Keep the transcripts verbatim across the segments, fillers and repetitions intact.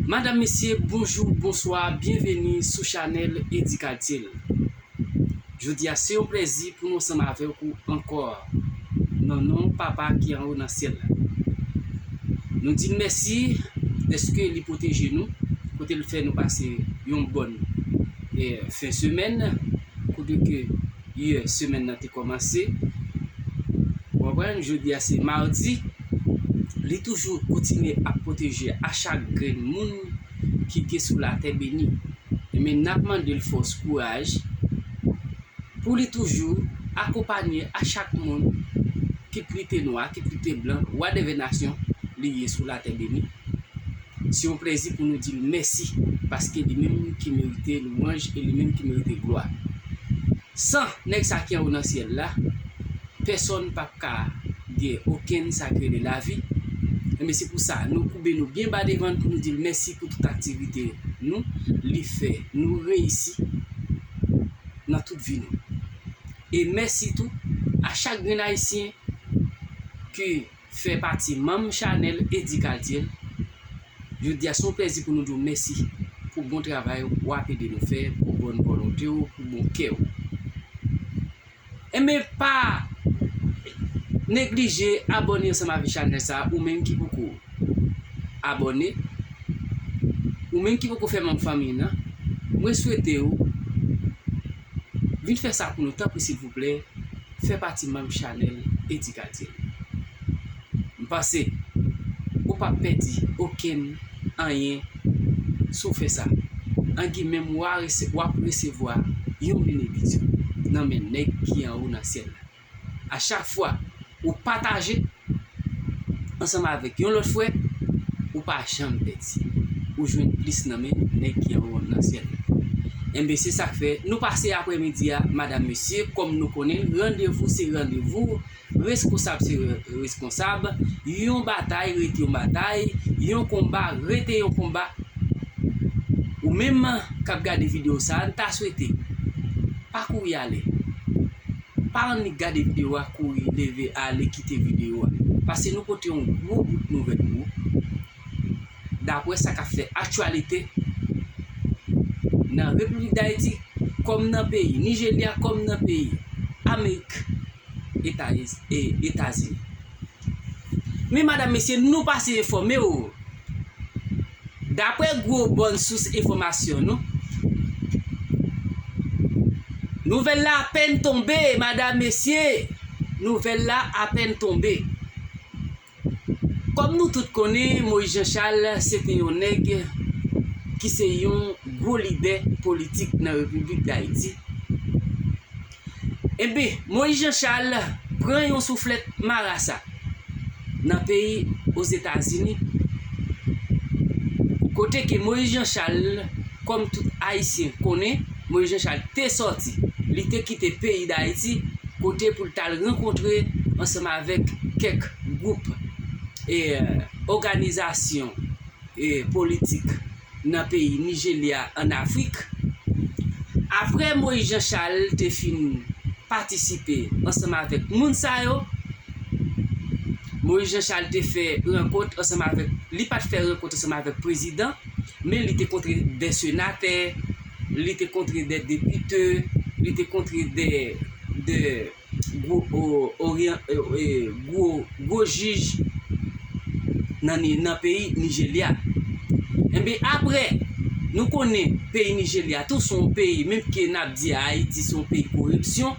Madanm, mesye, bonjou, bonswa, byenveni sou chanèl Eddy Cartier. Jodi a, se yon plèzi pou nou ansanm avèk ou ankò, nan non Papa ki anwo nan syèl la. Nou di l mèsi dèske li pwoteje nou, kote l fè nou pase yon bòn, eh, fen semèn, kote ke yè semèn nan te kòmanse. Ou konprann, jodi a se madi, li toujou kontinye ap pwoteje a chak grenn moun ki gen sou latè beni. Men n ap mande l fòs, kouraj, pou li toujou akonpanye a chak moun, kit li te nwa, kit li te blan, whatever nasyon li ye sou latè beni. Se yon plèzi pou nou di l mèsi, paske li menm ki merite lwanj e li menm ki merite glwa. San nèg sa ki anwo nan syèl la, pèsonn p ap ka gen okenn sa k rele lavi. Enben, se pou sa, nou koube nou byen ba devan l pou nou di l mèsi pou tout aktivite nou, li fè nou reyisi nan tout vi nou. E mèsi tou a chak grenn Ayisyen ki fè pati manm chanèl Eddy Cartier. Jodi a, se yon plèzi pou nou di w mèsi pou bon travay w ap ede nou fè, pou bòn volonte w, pou bon kè w. Enben, pa neglije abòne ansanm avèk chanèl sa a, ou menm ki poko abòne, ou menm ki poko fè manm fanmi nan, mwen swete w vin fè sa pou nou, tanpri, silvouplè, fè pati manm chanèl Eddy Cartier. M panse ou p ap pèdi okenn anyen si w fè sa. An gimè, w a rese-, w ap resevwa yon benediksyon nan men nèg ki anwo nan syèl la. A chak fwa ou pataje ansanm avèk yon lòt frè, ou pa janm pèdi. Ou jwenn plis nan men nèg ki anwo nan syèl la. Enben, se sa k fè nou pase aprèmidi a, madanm, mesye, kòm nou konnen, randevou se randevou, reskonsab se re-, reskonsab, yon batay rete yon batay, yon konba rete yon konba. Ou menm k ap gade videyo sa a, n ta swete pa kouri ale. Pa annik gade videyo a, kouri leve ale kite videyo a. Paske nou pote yon gwo bout nouvèl pou ou. Daprè sa k ap fè aktyalite nan Repiblik Dayiti, kòm nan peyi Nijelya, kòm nan peyi Amerik, Eta-, e, Etazini. Men, madanm, mesye, nou pase enfòme w. Daprè gwo bòn sous enfòmasyon nou, nouvèl la apèn tonbe, madanm, mesye, nouvèl la apèn tonbe. Kòm nou tout konnen, Moïse Jean Charles se te yon nèg ki se yon gwo lidè politik nan Repiblik Dayiti. Enben, Moïse Jean Charles pran yon souflèt marasa nan peyi Ozetazini, kote ke Moïse Jean Charles, kòm tout Ayisyen konnen, Moïse Jean Charles te sòti, li te kite peyi Dayiti, kote pou l t al rankontre ansanm avèk kèk gwoup e òganizasyon e politik nan peyi Nijelya, ann Afrik. Apre Moïse Jean Charles te fin patisipe ansanm avèk moun sa yo, Moïse Jean Charles te fè rankont ansanm avèk, li pa t fè rankont ansanm avèk prezidan, men li te kontre de senatè, li te kontre de depite, li te kontre de, de gwo, o, oryan-, e, e, gwo, gwo jij nan Ni-, nan peyi Nijelya. Enben, apre, nou konnen peyi Nijelya tou se yon peyi, menm ke n ap di Ayiti se yon peyi koripsyon,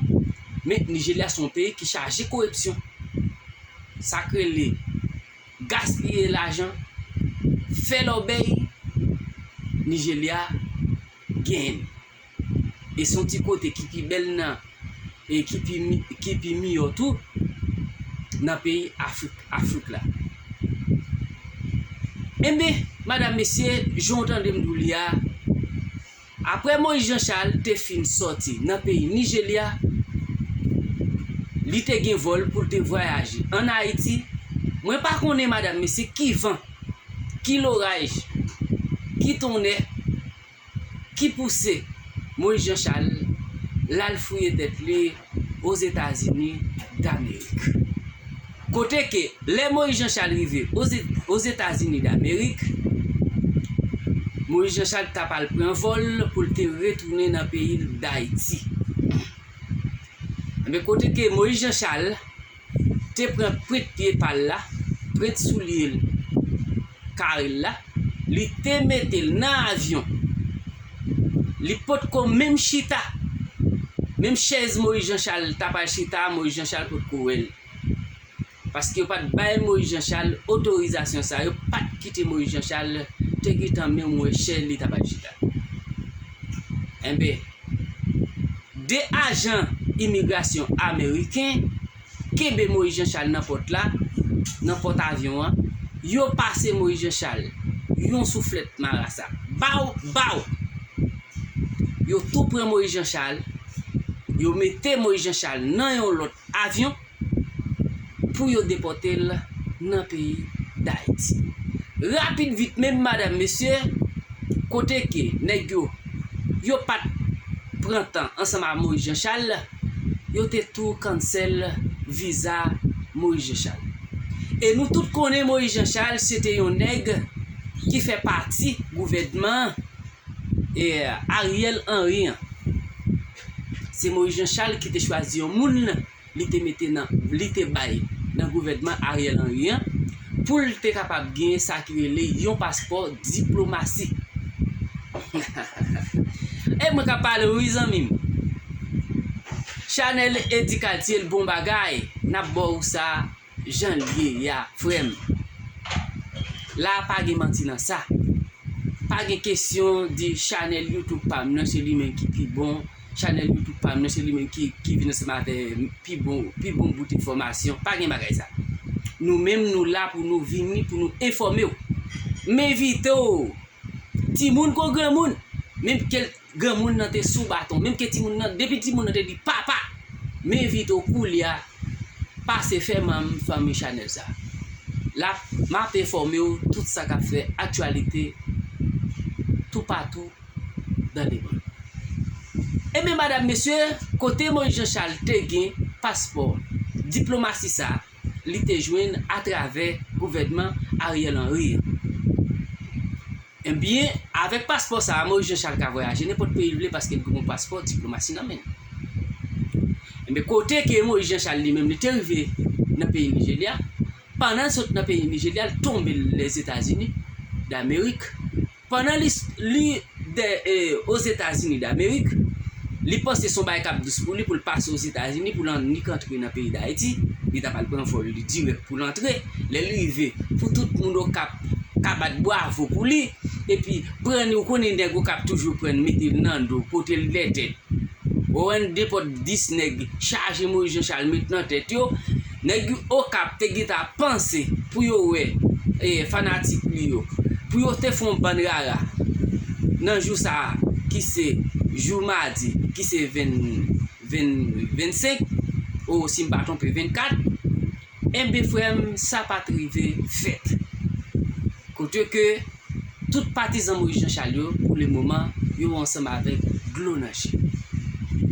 men Nijelya se yon peyi ki chaje koripsyon. Sa k rele gaspiye lajan, fè lòbèy, Nijelya genyen. E se yon ti kote ki pi bèl nan, e ki pi mi-, ki pi miyò tou nan peyi Afrik, Afrik la. Enben, madanm, mesye, jan w tande m di w li a, apre Moïse Jean Charles te fin sòti nan peyi Nijelya, li te gen vòl pou l te vwayaje ann Ayiti. Mwen pa konnen, madanm, mesye, ki van, ki loraj, ki tonnè ki pouse Moïse Jean Charles l al fouye tèt li Ozetazini Damerik. Kote ke lè Moïse Jean Charles rive Oze-, Ozetazini Damerik, Moyiz Janchal t ap al pran vòl pou l te retounen nan peyi l Dayiti. Enben, kote ke Moyiz Janchal te pran pwent pye pa l la, pwent soulye l, kare l la, li te mete l nan avyon. Li potko menm chita. Menm chèz Moyiz Janchal t ap al chita, Moyiz Janchal potko wè l. Paske yo pa t bay Moyiz Janchal otorizasyon sa, yo pa t kite Moyiz Janchal te gentan menm wè chèz li t ap al chita. Enben, de ajan imigrasyon ameriken kenbe Moyiz Janchal nan pòt la, nan pòt avyon an. Yo pase Moyiz Janchal yon souflèt marasa. Baw, baw! Yo tou pran Moyiz Janchal, yo mete Moyiz Janchal nan yon lòt avyon pou yo depòte l nan peyi Dayiti. Rapid vit menm, madanm, mesye, kote ke nèg yo, yo pa t pran tan ansanm ak Moyiz Janchal, yo te tou cancel viza Moyiz Janchal. E nou tout konnen Moyiz Janchal se te yon nèg ki fè pati gouvènman, e, Ariel Henry an. Se Moyiz Janchal ki te chwazi yon moun li te mete nan, li te bay nan gouvènman Ariel Henry an, pou l te kapab gen sa ki rele yon paspò diplomasi. E mwen k ap pale w wi, zanmi m. Chanèl Eddy Cartier, l bon bagay, n ap ba w sa jan l ye a, frè m. La a pa gen manti nan sa. Pa gen kesyon di chanèl YouTube pa m nan, se li menm ki pi bon. Chanèl YouTube pa m nan, se li menm ki, ki vin ansanm avè pi bon, pi bon bout enfòmasyon. Pa gen bagay sa. Nou menm, nou la pou nou vini, pou nou enfòme w. M envite w, timoun kon granmoun, menm ke granmoun nan te sou baton, menm ke timoun nan, depi timoun nan te di papa, m envite w koulye a, pase fè manm fanmi chanèl sa. La, m ap enfòme w tout sa k ap fè aktyalite toupatou dans le monde. Ebyen, madanm, mesye, kote Moyiz Janchal te gen paspò diplomasi sa, li te jwenn atravè gouvènman Ariel Henry an. Ebyen, avèk paspò sa a, Moyiz Janchal ka vwayaje nenpòt peyi l vle paske l gen yon paspò diplomasi nan men l. Ebyen, kote ke Moyiz Janchal li menm li te rive nan peyi Nijerya, pandan l sot nan peyi Nijerya, l tonbe Lèzetazini Damerik. Pandan li, li de, e, Ozetazini Damerik, li panse se yon bagay k ap dous pou li pou l pase Ozetazini, pou l annik antre nan peyi Dayiti. Li t ap al pran vòl li dirèk pou l antre. Lè l rive, pou tout moun Okap ka bat bravo pou li, epi pran li, ou konnen nèg Okap toujou pran l, mete l nan do, pote l dèyè tèt. Ou wè nenpòt dis nèg chaje Moyiz Janchal met nan tèt yo. Nèg Okap te gentan panse pou yo wè, e, fanatik li yo, pou yo te fè yon bann rara nan jou sa a, ki se jou madi, ki se ven, ven, vennsenk, o, si m pa twonpe, vennkat. Enben, frè m, sa pa t rive fèt. Kote ke tout patizan Moyiz Janchal yo, pou le moman, yo ansanm avèk dlo nan je.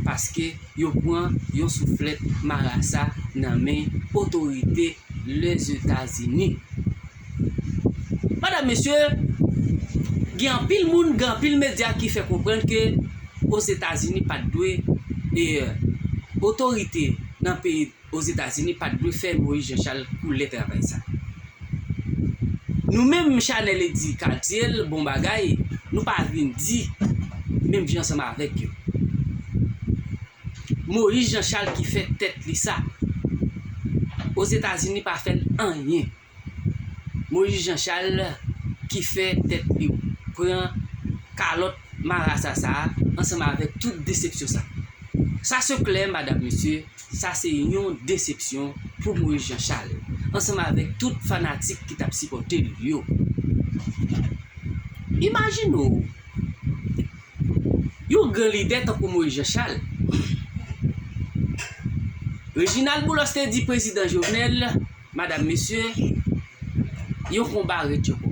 Paske yo pran yon souflèt marasa nan men otorite Lèzetazini. Madanm, mesye, gen anpil moun, gen anpil medya ki fè konprann ke Ozetazini pa t dwe, e, otorite nan peyi Ozetazini pa t dwe fè Moyiz Janchal koulè travay sa. Nou menm, chanèl Eddy Cartier, l bon bagay, nou pa vin di menm jan ansanm avèk yo. Moyiz Janchal ki fè tèt li sa. Ozetazini pa fè l anyen. Moyiz Janchal ki fè tèt li pran kalòt marasa sa a, ansanm avèk tout desepsyon sa. Sa se klè, madanm, mesye, sa se yon desepsyon pou Moyiz Janchal, ansanm avèk tout fanatik ki t ap sipòte l yo. Imajine w, yon gran lidè tankou Moyiz Janchal. Reginald Boulos te di prezidan Jovenel, madanm, mesye, yon konba ret yon konba.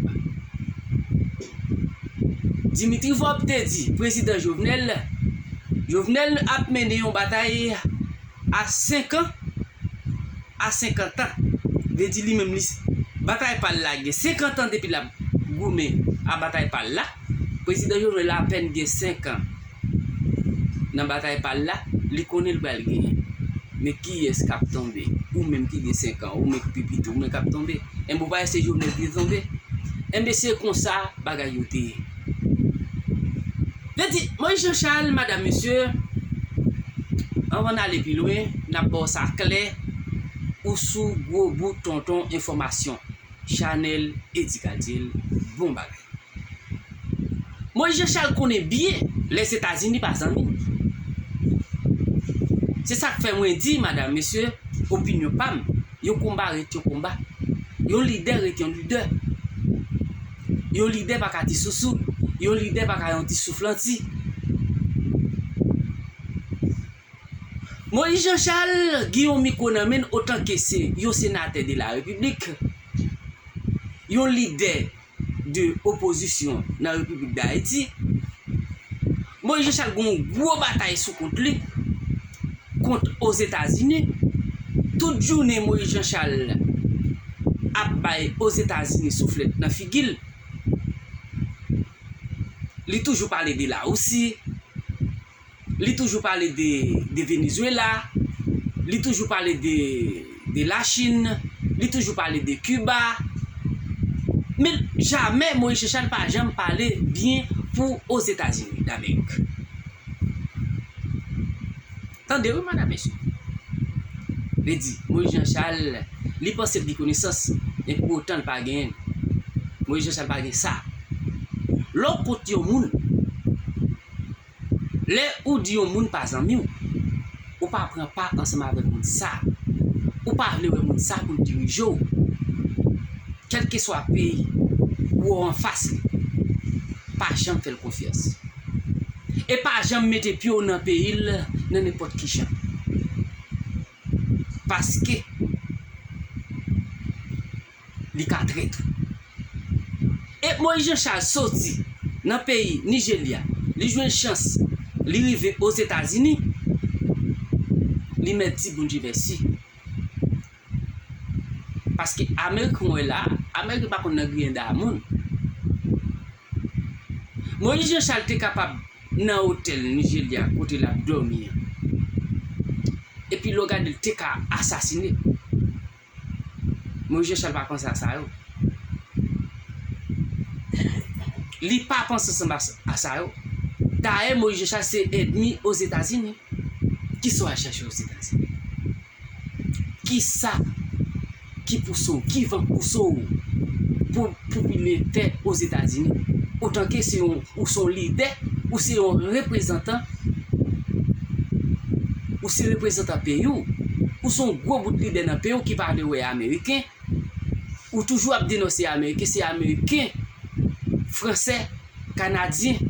Dimitri Vorbe te di prezidan Jovenel, Jovenel ap mennen yon batay a senk an, a senkant an. Vle di li menm li, batay pa l la gen senkant an depi l ap goumen a batay pa l la. Prezidan Jovenel apèn gen senk an nan batay pa l la, li konnen l pral genyen. Men kiyès k ap tonbe? Ou menm ki gen senk an, ou menm ki pi piti, ou menm k ap tonbe. Enben, ou pa wè se Jovenel ki te tonbe? Enben, se konsa bagay yo te ye. Vle di, Moïse Jean Charles, madam, mesye, anvan n ale pi lwen, n ap ba w sa klè, ou sou gwo bout tonton enfòmasyon. Chanèl Eddy Cadyl, bon bagay. Moïse Jean Charles konnen byen Lèzetazini pa zanmi l. Se sa k fè mwen di, madam, mesye, opinyon pa m, yon konba ret yon konba. Yon lidè ret yon lidè. Yon lidè pa ka ti sousou. Yon lidè pa ka yon ti souflanti. Moïse Jean Charles gen yon mikwo nan men l otanke se yon senatè de la Repiblik, yon lidè de opozisyon nan Repiblik Dayiti. Moïse Jean Charles gen yon gwo batay sou kont li, kont Ozetazini. Tout jounen Moïse Jean Charles ap bay Ozetazini souflèt nan figi l. Li toujou pale de Lawousi, li toujou pale de, de Venezuela, li toujou pale de, de Lachin, li toujou pale de Kiba. Men jamè Moïse Jean Charles pa janm pale byen pou Ozetazini Damerik. Tande wi, madam, mesye. Vle di, Moïse Jean Charles, li panse l gen konesans, men pou otan l pa genyen l. Moïse Jean Charles pa gen sa. Lè w kont yon moun, lè ou di yon moun pa zanmi w, ou pa pran pa ansanm avèk moun sa. Ou pa vle wè moun sa pou l dirije w. Kèlkeswa peyi ou anfas li, pa janm fè l konfyans. E pa janm mete pye w nan peyi l nan nenpòt ki jan. Paske li ka trèt ou. E Moïse Jean Charles soti nan peyi Nijelya, li jwenn chans, li rive Ozetazini, li mèt di Bondye mèsi. Paske Ameriken w wè la, Ameriken pa konn nan griyen da moun. Moïse Jean Charles te kapab nan otèl Nijelya kote l ap dòmi an. Epi lè w gade l te ka asasine. Moïse Jean Charles pa panse a sa yo. Li pa panse ansanm a, a sa yo. Dayè, Moïse Jean Charles se ènmi Ozetazini. Kisa w al chache Ozetazini? Kisa ki pouse w, ki van pouse w pou, pou pile tè Ozetazini? Otanke se yon, ou se yon lidè, ou se yon reprezantan, ou se reprezantan peyi w, ou se yon gwo bout lidè nan peyi w ki pa vle wè Ameriken, ou toujou ap denonse Ameriken, se Ameriken, Fransè, Kanadyen.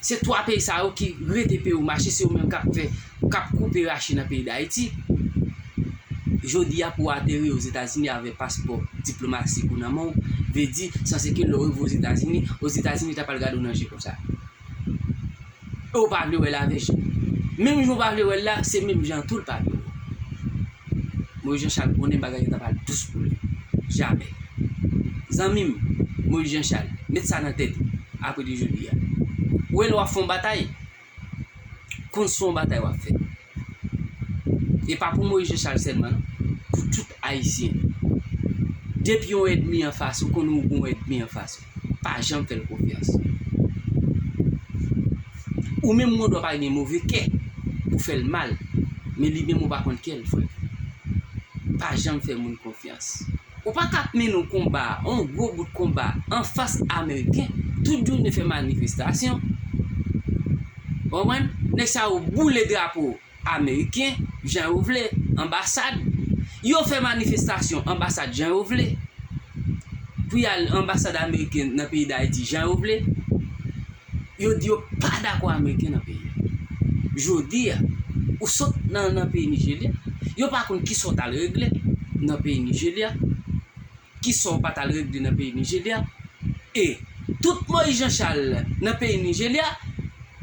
Se twa peyi sa yo ki rete peyi w mache, se yo menm k ap fè, k ap koupe rache nan peyi Dayiti. Jodi a pou w ateri Ozetazini avèk paspò diplomatik ou nan men w, vle di, sanse ke lè w rive Ozetazini, Ozetazini ta pral gade w nan je konsa. E w pa vle wè l avè je. Menm jan w pa vle wè l la, se menm jan tou l pa vle wè w. Moïse Jean Charles konnen bagay yo ta pral dous pou li. Jamè. Zanmi m, Moïse Jean Charles, met sa nan tèt ou, apre de jodi a. Ou wè lè w ap fè yon batay, konn se yon batay w ap fè. E pa pou Moïse Jean Charles sèlman, non. Pou tout Ayisyen. Depi yon ènmi anfas ou, konnen ou gen yon ènmi anfas ou. Pa janm fè l konfyans. Ou menm ou gendwa pa gen move kè pou fè l mal, men li menm ou pa konn kè l, frè. Pa janm fè moun konfyans. Ou pa ka ap mennen yon konba, yon gwo bout konba, anfas Ameriken, tout jounen fè manifestasyon. Ou konprann? Nèg sa yo boule drapo Ameriken jan yo vle, anbasad. Yo fè manifestasyon anbasad jan yo vle. Pou y al anbasad Ameriken nan peyi Dayiti jan yo vle. Yo di yo pa dakò Ameriken nan peyi a. Jodi a, ou sot nan, nan peyi Nijelya, yo pa konn kisa w t al regle nan peyi Nijelya. Kisa w pa t al regle nan peyi Nijelya? E tout Moïse Jean Charles nan peyi Nijelya,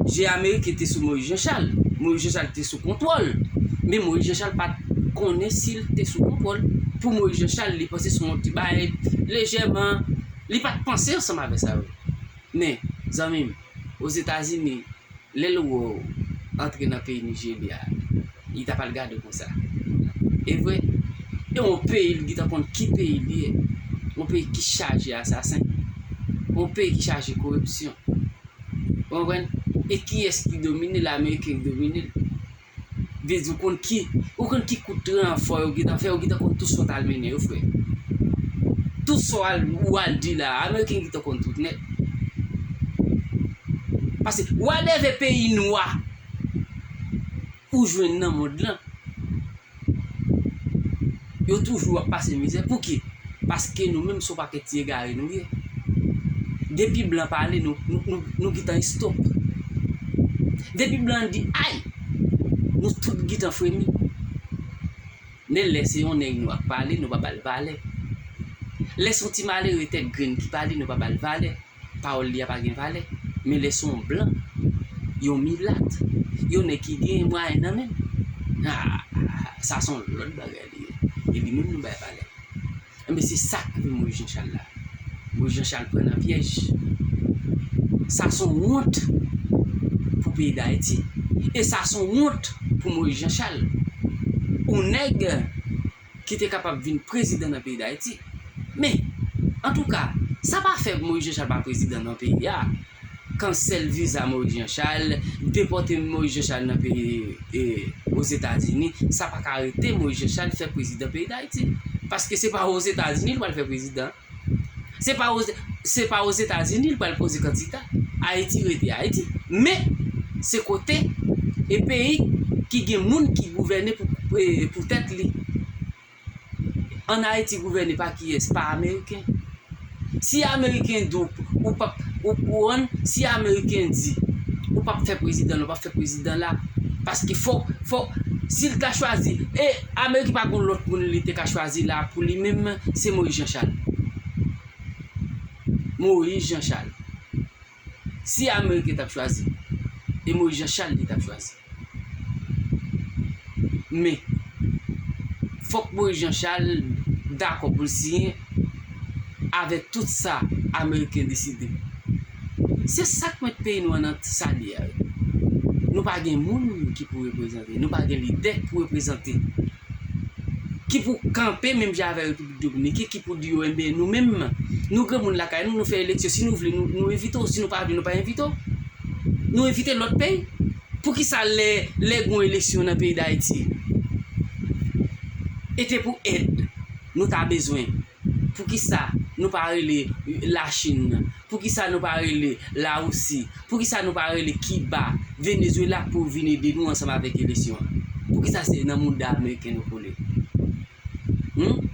je Ameriken te sou Moïse Jean Charles. Moïse Jean Charles te sou kontwòl. Men Moïse Jean Charles pa t konnen si l te sou kontwòl. Pou Moïse Jean Charles, li panse se yon ti bagay lejèman. Li pa t panse ansanm avè sa yo. Men, Zanmi m, Ozetazini, lè l wè w antre nan peyi Nijerya, li ta pral gade w konsa. E vre, e yon peyi l gentan konn ki peyi l ye. Yon peyi ki chaje asasen. Yon peyi ki chaje koripsyon. Ou konprann? E kiyès ki domine l? Ameriken ki domine l. Vle di, ou konn ki, ou konn ki kout ranfò yo gentan fè, yo gentan konn tout sa w t al mennen yo, frè. Tout sa w al, ou al di la, Ameriken gentan konn tout nèt. Paske, whatever peyi nwa ou jwenn nan mond lan, yo toujou ap pase mizè. Pouki? Paske nou menm se yon pakèt ti egare nou ye. Depi blan pale, nou, nou, nou, nou gentan stop. Depi blan di ay, nou tout gentan fremi. Men lè se yon nèg nwa k pale, nou pa ba l valè. Lè se yon ti malere tèt grenn ki pale, nou pa ba l valè. Pawòl li a pa gen valè. Men lè se yon blan, yon milat, yon nèg ki gen mwayen nan men l, ah, sa se yon lòt bagay li ye. E li menm nou bay valè. Enben, se sa k rive Moyiz Janchal la. Moyiz Janchal pran nan pyèj. Sa se yon wont pou peyi Dayiti. E sa se yon wont pou Moyiz Janchal. Yon nèg ki te kapab vin prezidan nan peyi Dayiti. Men, antouka, sa pa fè Moyiz Janchal pa prezidan nan peyi a. Kansèl viza Moyiz Janchal, depòte Moyiz Janchal nan peyi, e, Ozetazini, sa pa ka arete Moyiz Janchal fè prezidan peyi Dayiti. Paske se pa Ozetazini l pral fè prezidan. Se pa Oze-, se pa Ozetazini l pral poze kandida. Ayiti rete Ayiti. Men, se kote e peyi ki gen moun ki gouvène pou, e, pou tèt li. Ann Ayiti gouvène pa kiyès? Pa Ameriken. Si Ameriken di w, ou p ap, ou, ou konprann, si Ameriken di, ou p ap fè prezidan la, ou p ap fè prezidan la, paske fò, fò, si l ta chwazi, e Ameriken pa gen lòt moun li te ka chwazi la pou li menm, se Moyiz Janchal. Moyiz Janchal. Si Ameriken t ap chwazi, e Moyiz Janchal li t ap chwazi. Men, fòk Moyiz Janchal dakò pou l siyen avèk tout sa Ameriken deside. Se sa k met peyi nou an nan sa li ye a. Nou pa gen moun ki pou reprezante, nou pa gen lidè pou reprezante. Ki pou kanpe menm jan avèk Repiblik Dominiken, ki pou di yo, enben, nou menm, nou granmoun lakay nou, nou fè eleksyon. Si nou vle, nou, nou envite w. Si nou pa vle, nou pa envite w. Nou envite lòt peyi. Poukisa lè, lè gen yon eleksyon nan peyi Dayiti, e te pou èd nou ta bezwen, poukisa nou pa rele Lachin? Poukisa nou pa rele Larisi? Poukisa nou pa rele Kiba, Venezwela pou vin ede nou ansanm avèk eleksyon an? Poukisa se nan mouda Ameriken nou kole? Hmm?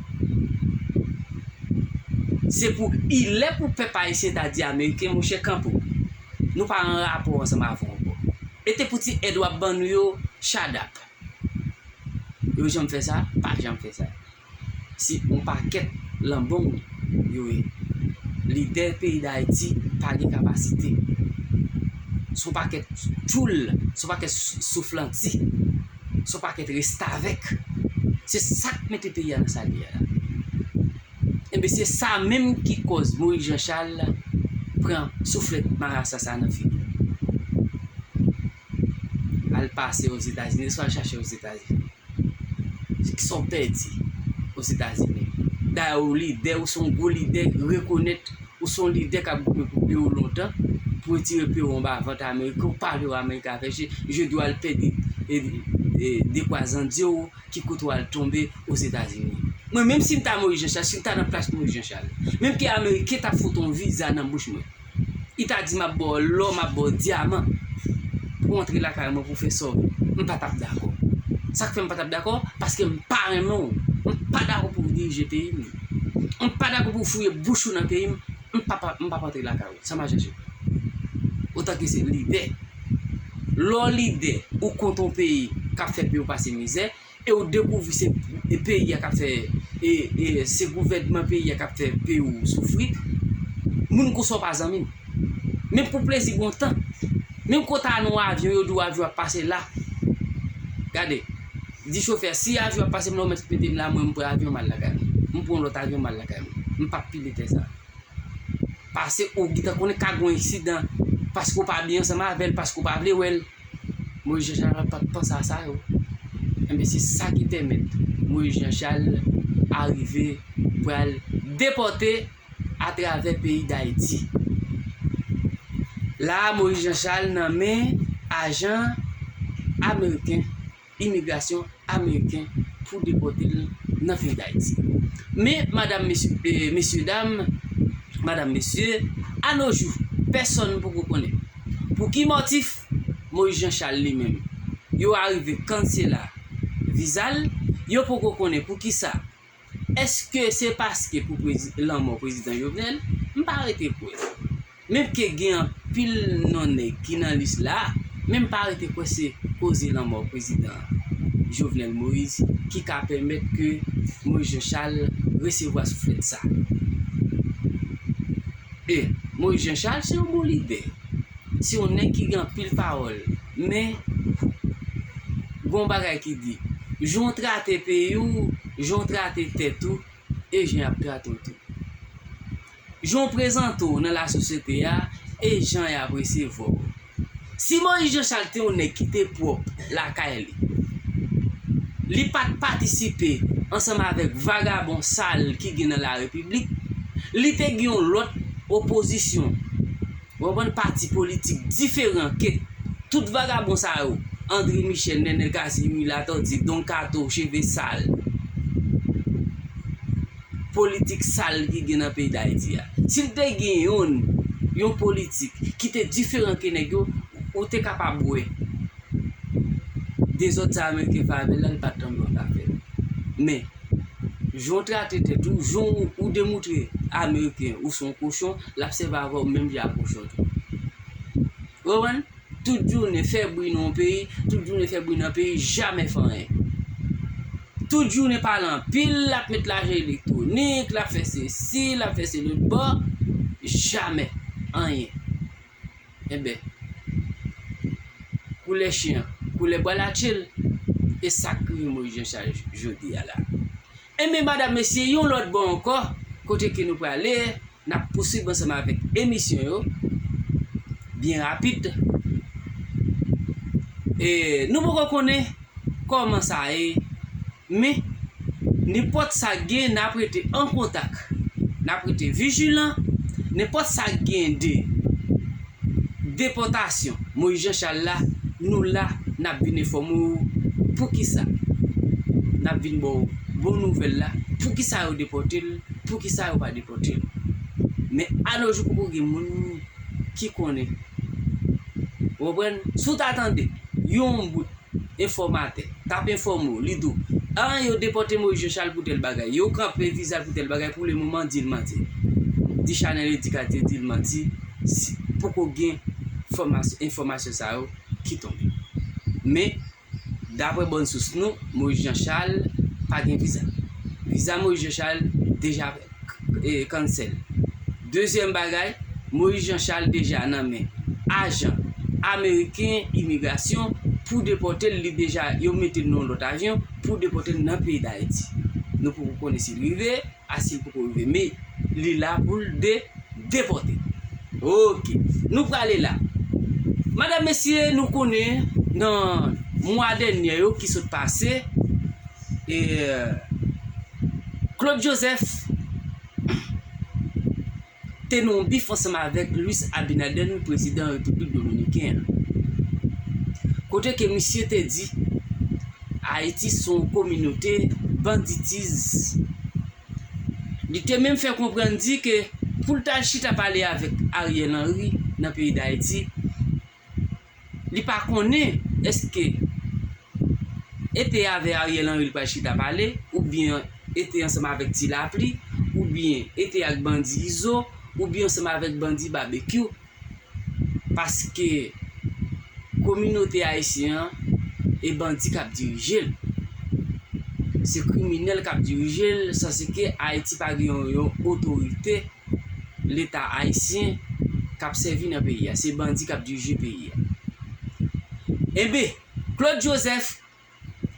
Se pou, ilè pou pèp ayisyen ta di Ameriken, monchè, kanpe w. Nou pa an rapò ansanm avè w ankò. E te pou ti èd w ap ban nou yo, shut up. Yo janm fè sa? Pa janm fè sa. Se yon pakèt lanbong yo ye. Lidè peyi Dayiti pa gen kapasite. Se yon pakèt tchoul, se yon pakèt sou-, souflanti, se yon pakèt restavèk. Se sa k mete peyi a nan sa l ye a la. Enben, se sa menm ki kòz Moyiz Janchal pran souflèt marasa sa nan figi l. Al pase Ozetazini, swa chache Ozetazini. Kisa w pèdi Ozetazini? Dayè, ou lidè, ou se yon gwo lidè, rekonèt, ou se yon lidè k ap goumen pou peyi w lontan, pou retire peyi w anba vant Ameriken, ou pa vle wè Ameriken avèk je, je dwe al pèdi, e, e, dekwa zandye w ki kote w al tonbe Ozetazini. Mwen, menm si m ta Moyiz Janchal, si m ta nan plas Moyiz Janchal, menm ke Ameriken t ap fout yon viza nan bouch mwen, li ta di, "M ap ba w lò, m ap ba w dyaman pou w antre lakay mwen, pou w fè sa w vle." M pa t ap dakò. Sa k fè m pa t ap dakò? Paske m pa renmen w. M pa dakò pou w dirije peyi m. M pa dakò pou w fouye bouch ou nan peyi m. M p ap, m p ap antre lakay ou. Sa m a chèche? Otan ke se lidè. Lè w lidè, ou kont yon peyi k ap fè peyi w pase mizè, e w dekouvri se, e peyi a k ap fè, e, e se gouvènman peyi a k ap fè peyi w soufri, moun konsa w pa zanmi m. Menm pou plezi gon tan. Menm kote a nan yon avyon, yo di w avyon ap pase la. Gade, di chofè, si avyon ap pase m la, ou mèt mete m la, mwen m pran avyon m al lakay mwen. M pran lòt avyon m al lakay mwen. M p ap pile tè sa. Pase ou gentan konnen ka gon eksidan, paske w pa byen ansanm avè l, paske w pa vle wè l. Moyiz Janchal pa t panse a sa yo. Enben, se sa ki pèmèt Moyiz Janchal arive pral depòte atravè peyi Dayiti. La a, Moyiz Janchal nan men ajan ameriken, imigrasyon ameriken pou depòte l nan peyi Dayiti. Men, madanm, mesye, e, mesye, dam, madanm, mesye, a no jou, pèsonn poko konnen pou ki motif Moyiz Janchal li menm, yo arive kansela viza l, yo poko konnen pou ki sa. Èske se paske pou prezi-, lanmò prezidan Jovenel? M pa rete kwè. Menm ke gen anpil non nèg ki nan lis la, men m pa rete kwè se koze lanmò prezidan Jovenel Moïse ki ka pèmèt ke Moïse Jean Charles resevwa souflèt sa. E Moïse Jean Charles se yon bon lidè. Se yon nèg ki gen anpil pawòl. Men, gon bagay ki di, jan w trate peyi w, jan w trate tèt ou, e jan y ap trate w tou. Jan w prezante w nan lasosyete a, e jan y ap resevwa w. Si Moïse Jean Charles te yon nèg ki te pwòp lakay li, li pa t patisipe ansanm avèk vagabon sal ki gen nan larepiblik, li te gen yon lòt opozisyon. Ou konprann, pati politik diferan ke tout vagabon sa yo, André Michel, Nenel Cassy, Youri Latortue, Don Kato, cheve sal, politik sal ki gen nan peyi Dayiti a. Si l te gen yon, yon politik ki te diferan ke nèg yo, ou te kapab wè dezòd sa ameriken fè avè l la, li pa t janm pran afè l. Men, jan w trate tèt ou, jan w, ou demoutre ameriken ou se yon kochon, l ap sèvi avè w menm jan ak kochon tou. Ou konprann? Tout jounen fè bri nan yon peyi, tout jounen fè bri nan peyi, jamè fè anyen. Tout jounen pale anpil, l ap met lajan elektwonik, l ap fè sesi, l ap fè se lòt bò, jamè anyen. Enben, koulè chen an, koulè bwa l atche l, e sa k rive Moïse Jean Charles jodi a la. Enben, madanm, mesye, yon lòt bò ankò, kote ke nou prale, n ap pouswiv ansanm avèk emisyon yo, byen rapid. E nou poko konnen kòman sa ye, men nenpòt sa k gen, n ap rete an kontak, n ap rete vijilan, nenpòt sa k gen de depòtasyon Moïse Jean Charles la, nou la, n ap vin enfòme w poukisa. N ap vin ba w bon nouvèl la, poukisa yo depòte l, poukisa yo pa depòte l. Men a no jou poko gen moun ki konnen. Ou konprann? Si w ta tande yon bout enfòmatè t ap enfòme w, li di w, a, yo depòte Moïse Jean Charles pou tèl bagay, yo kanpe viza l pou tèl bagay, pou le moman, di l manti. Di Chanèl Edikatif di l manti, si, poko gen fòmas-, enfòmasyon sa yo ki tonbe. Men, daprè bòn sous nou, Moïse Jean Charles pa gen viza. Viza Moïse Jean Charles deja k-, e, cancel. Dezyèm bagay, Moïse Jean Charles deja nan men ajan ameriken imigrasyon pou depòte l, li deja, yo mete l nan yon lòt avyon pou depòte l nan peyi Dayiti. Nou poko konnen si l rive, a si l poko rive, men li la pou l de-, depòte. Oke, nou prale la. Madanm, mesye, nou konnen nan mwa dènye yo ki sot pase, e, Claude Joseph te nan yon bif ansanm avèk Luis Abinader, prezidan Repiblik Dominiken an. Kote ke misye te di, Ayiti se yon kominote banditiz. Li te menm fè konprann di ke pou l t al chita pale avèk Ariel Henry nan peyi Dayiti, li pa konnen èske e te avè Ariel Henry li pral chita pale, oubyen e te ansanm avèk Ti Lapli, oubyen e te ak bandi Izo, oubyen ansanm avèk bandi Babekyou. Paske kominote ayisyen an, e bandi k ap dirije l. Se kriminèl k ap dirije l, sanse ke Ayiti pa gen yon, yon otorite Leta ayisyen k ap sèvi nan peyi a. Se bandi k ap dirije peyi a. Enben, Claude Joseph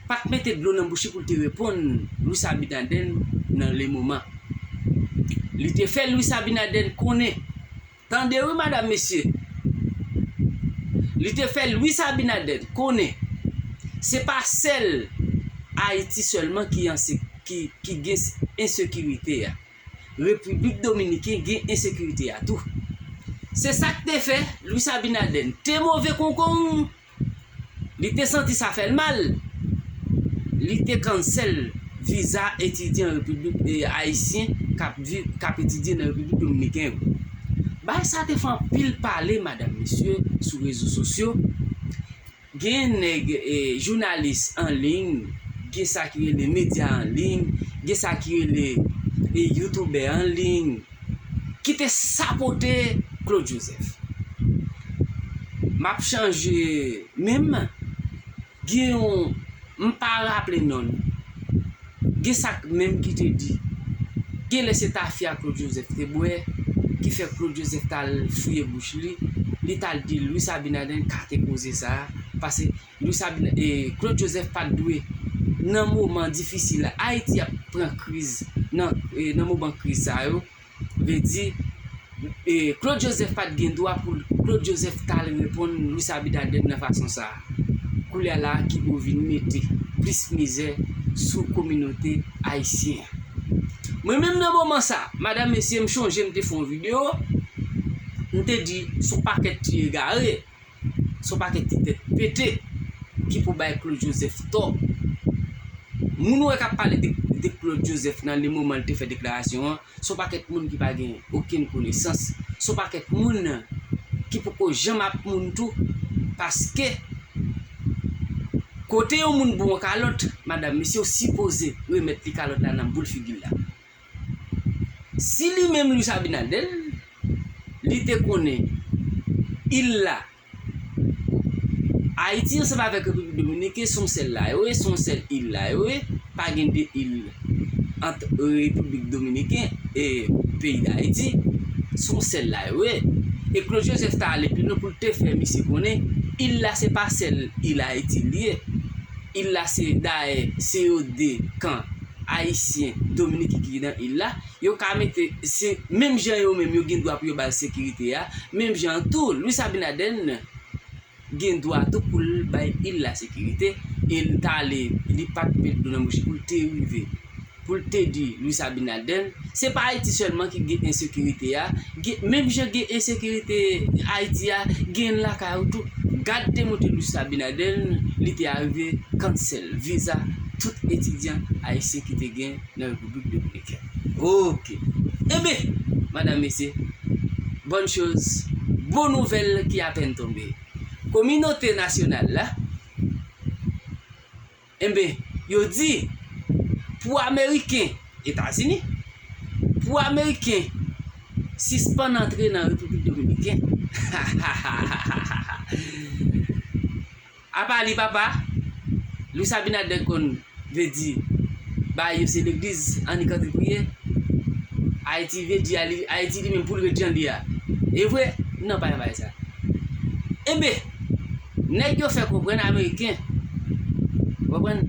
pa t mete dlo nan bouch li pou l te reponn Luis Abinader nan le moman. Li te fè Luis Abinader konnen, tande wi, madanm, mesye, Li te fè Luis Abinader konnen se pa sèl Ayiti sèlman ki an se-, ki, ki gen ensekirite a. Repiblik Dominiken gen ensekirite a tou. Se sa k te fè Luis Abinader te move konkon, li te santi sa fè l mal, li te cancel viza etidyan Repiblik, e, ayisyen k ap viv, k ap etidye nan Repiblik Dominiken yo. Bagay sa te fè anpil pale, madanm, mesye, sou rezo sosyo. Gen nèg, e, jounalis an liy, gen sa ki rele medya an liy, gen sa ki rele, e, youtubè an liy, ki te sapote Claude Joseph. M ap chanje menm, gen yon, m pa raple non l. Gen sa k menm ki te di, gen lè se tafya Claude Joseph te bwè, ki fè Claude Joseph t al fouye bouch li, li t al di Luis Abinader kate koze sa a, paske Luis Abinader, e, Claude Joseph pa t dwe, nan moman difisil la, Ayiti ap pran kriz, nan, e, nan moman kriz sa yo, vle di, e, Claude Joseph pa t gen dwa pou Claude Joseph t al reponn Luis Abinader nan fason sa a. Koulye a la ki pou vin mete plis mizè sou kominote ayisyen an. Mwen menm nan moman sa, madanm, mesye, m chonje m te fè yon videyo, m te di se yon pakèt ti egare, se yon pakèt ti tèt pete ki pou bay Claude Joseph tò. Moun ou wè k ap pale de, de Claude Joseph nan le moman l te fè deklarasyon an, se yon pakèt moun ki pa gen okenn konesans, se yon pakèt moun ki poko janm ap moun tou, paske kote yon moun ba w yon kalòt, madanm, mesye, w sipoze remèt li kalòt la nan boul figi l la. Si li menm Luis Abinader, li te konnen il la, Ayiti ansanm avèk Repiblik Dominiken se yon sèl la yo ye, se yon sèl il la yo ye, pa gen de il ant Repiblik Dominiken e peyi Dayiti, se yon sèl la yo ye. E Claude Joseph ta ale pi lwen pou l te fè misye konnen il la se pa sèl il Ayiti li ye. Il la se dayè se yo de kan ayisyen, dominiken ki nan il la. Yo ka mete, se menm jan yo menm yo gen dwa pou yo ba l sekirite a, menm jan tou Luis Abinader gen dwa tou pou l bay il la sekirite, e l t ale, li pa t met dlo nan bouch li pou l te rive, pou l te di Luis Abinader, se pa Ayiti sèlman ki gen ensekirite a, gen, menm jan gen ensekirite Ayiti a, gen lakay ou tou. Gad te montre Luis Abinader, li te arive cancel viza tout etidyan ayisyen ki te gen nan Repiblik Dominikèn. Oke. Enben, madanm, mesye, bonne chose, bon nouvèl ki apèn tonbe. Kominote nasyonal la, enben, yo di, pou Ameriken, Etazini, pou Ameriken sispann antre nan Repiblik Dominikèn. Apa li, papa, Luis Abinader konn vle di, bagay yo se legliz, annik antre priye. Ayiti vle di, Ayiti li menm pou l ret jan l ye a. E vre? Non, pa gen bagay sa. Enben, nèg yo fè konprann Ameriken, konprann,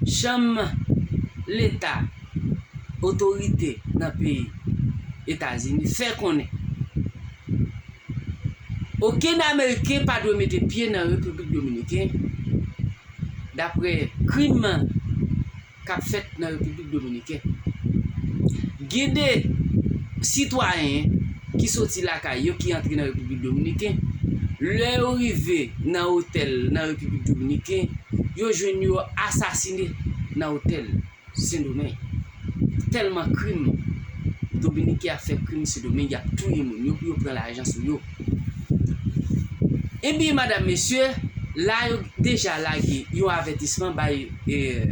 chanm leta, otorite nan peyi Etazini fè konnen okenn Ameriken pa dwe mete pye nan Repiblik Dominiken, daprè krim k ap fèt nan Repiblik Dominiken. Gen de sitwayen ki soti lakay yo, ki antre nan Repiblik Dominiken, lè yo rive nan otèl nan Repiblik Dominiken, yo jwenn yo asasine nan otèl Sendomeng. Tèlman krim Dominiken ap fè krim Sendomeng, y ap touye moun yo pou yo pran lajan sou yo. Ebyen, madanm, mesye, la yo deja lage yon avètisman bay, e,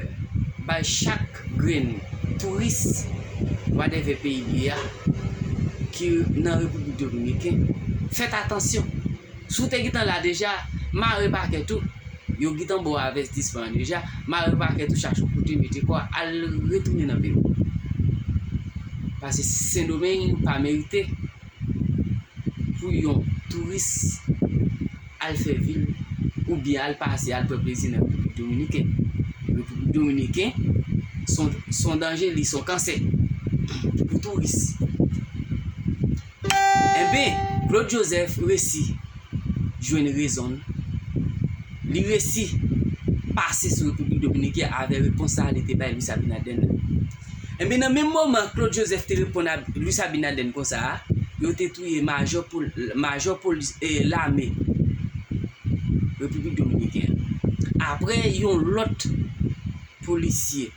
bay chak grenn touris, whatever peyi li ye a, ki nan Repiblik Dominiken. Fèt atansyon. Si w te gentan la deja, mare pakèt ou. Yo gentan ba w avètisman an deja, mare pakèt ou, chache yon kote mete kò w, al retounen nan peyi w. Paske Sendomeng pa merite pou yon touris al fè vi l oubyen al pase, al pran plezi nan Repiblik Dominiken. Repiblik Dominiken, se yon, se yon danje, li se yon kansè pou touris. Enben, Claude Joseph resi jwenn rezon l. Li resi pase sou Repiblik Dominiken avè repons sa a li te bay Luis Abinader nan. Enben, nan menm moman Claude Joseph te reponn a Luis Abinader konsa a, yo te touye majò pol-, majò polis, e, lame Repiblik Dominiken an. Apre yon lòt polisye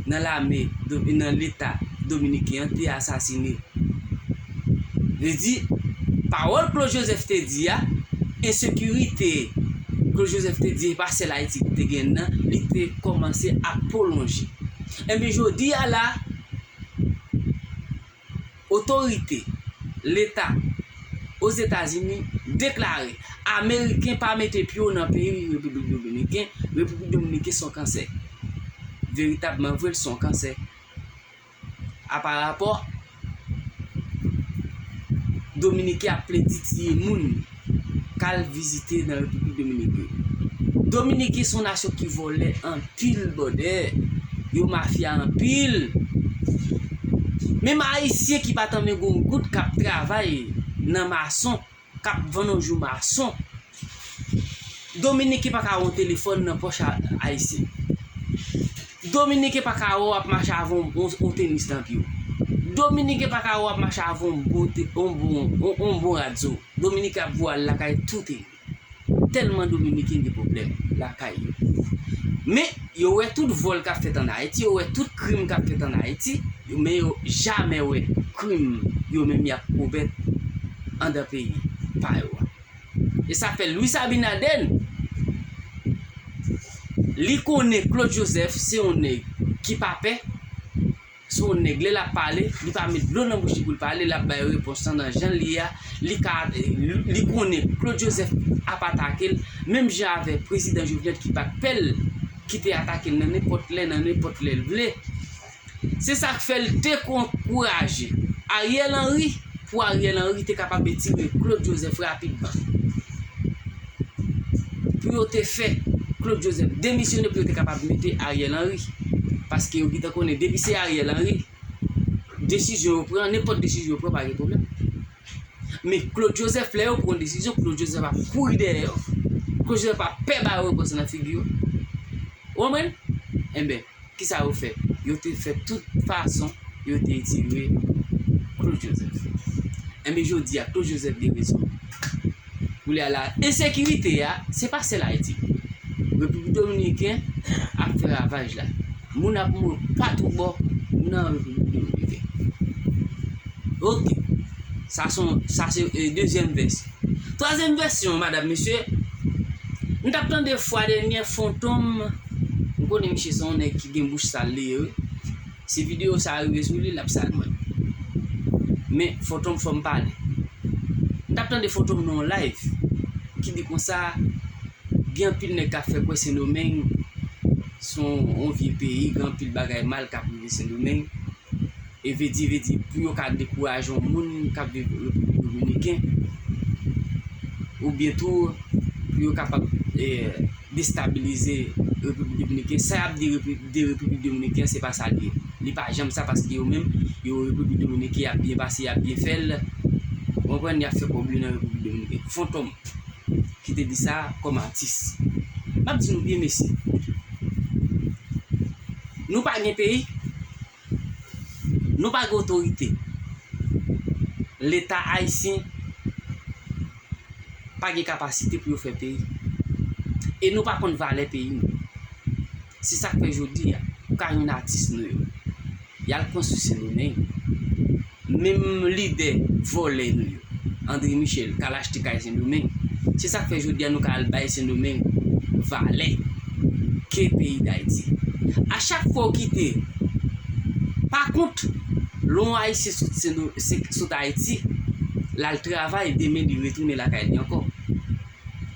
nan lame do-, nan Leta dominiken an te asasine. Vle di, pawòl Claude Joseph te di a, ensekirite Claude Joseph te di e pa sèl Ayiti ki te gen nan, li te kòmanse ap pwolonje. Enben, jodi a la, otorite Leta Ozetazini deklare Ameriken pa mete pye yo nan peyi Repiblik Dominiken. Repiblik Dominiken se yon kansè. Veritabman vre, l se yon kansè. A pa rapò Dominiken ap plede tiye moun k al vizite nan Repiblik Dominiken. Dominiken se yon nasyon ki vòlè anpil, brother. Yo mafya anpil. Menm Ayisyen ki pa t anmen gon goud k ap travay nan mason, k ap vann yon jou mason, Dominiken pa ka wè yon telefòn nan pòch a-, Ayisyen. Dominiken pa ka wè w ap mache avè yon, yon, yon tenis nan pye w. Dominiken pa ka wè w ap mache avè yon bon te-, yon bon, yon, yon bon rad sou ou. Dominiken ap voye w al lakay tou teni. Tèlman Dominiken gen pwoblèm lakay yo. Men, yo wè tout vòl k ap fèt ann Ayiti, yo wè tout krim k ap fèt ann Ayiti, men yo jamè wè krim yo menm y ap komèt anndan peyi pa yo a. E sa fè Luis Abinader, li konnen Claude Joseph se yon nèg ki pa pè, se yon nèg, lè l ap pale, li pa met dlo nan bouch li pou l pale, l ap bay repons lan nan jan l ye a. Li ka, li, li konnen Claude Joseph ap atake l, menm jan avèk prezidan Jovenel ki pa t pè l, ki te atake l nan nenpòt lè, nan nenpòt lè l vle. Se sa k fè l te ankouraje Ariel Henry, pou Ariel Henry te kapab etire Claude Joseph rapidman. Pou yo te fè Claude Joseph demisyone, pou yo te kapab mete Ariel Henry. Paske yo gentan konnen, depi se Ariel Henry, desizyon yo pran, nenpòt desizyon yo pran, pa gen pwoblèm. Men Claude Joseph, lè yo pran yon desizyon, Claude Joseph ap kouri dèyè yo. Claude Joseph ap pè ba yo repons nan figi yo. Ou konprann? Enben, kisa yo fè? Yo te fè tout fason, yo te etire Claude Joseph. Enben, jodi a, Claude Joseph gen rezon. Koulye a la, ensekirite a, se pa sèl Ayiti. Repiblik Dominiken ap fè ravaj la. Moun ap mouri patoubò nan Repiblik Dominiken. Oke. Sa se, sa se, e, dezyèm vèsyon. Twazyèm vèsyon, madam, mesye, m t ap tande fwa dènyè Fantom, m konnen misye se yon nèg ki gen bouch sal li ye, wi. Si videyo sa a rive sou li, l ap sal mwen. Men, Fantom, fò m pale. M t ap tande Fantom nan yon live ki di konsa, gen anpil nèg k ap fè kwè Sendomeng se yon, yon vye peyi, gen anpil bagay mal k ap rive Sendomeng. E vle di, vle di, pou yo ka dekouraje yon moun k ap viv Repiblik Dominiken, oubyen tou, pou yo kapab, e, destabilize Repiblik Dominiken. Sa y ap di Repi-, de Repiblik Dominiken, se pa sa l ye. Li pa janm sa, paske yo menm, yo Repiblik Dominiken, y ap byen pase, y ap byen fè l. Ou konprann, y ap fè kòb yo nan Repiblik Dominiken. Fantom ki te di sa kòm atis. M ap di nou byen, mesye. Nou pa gen peyi. Nou pa gen otorite. Leta ayisyen pa gen kapasite pou yo fè peyi. E nou pa konn valè peyi nou. Se sa k fè jodi a, ou ka jwenn atis nou yo, y al konstwi Sendomeng. Menm lidè vòlè nou yo, André Michel, k al achte kay Sendomeng. Se sa k fè jodi a nou ka al bay Sendomeng valè ke peyi Dayiti. A chak fwa w kite, pa kont, lè yon Ayisyen sot Sendo-, se, sot Ayiti, l al travay, demen li retounen lakay li ankò.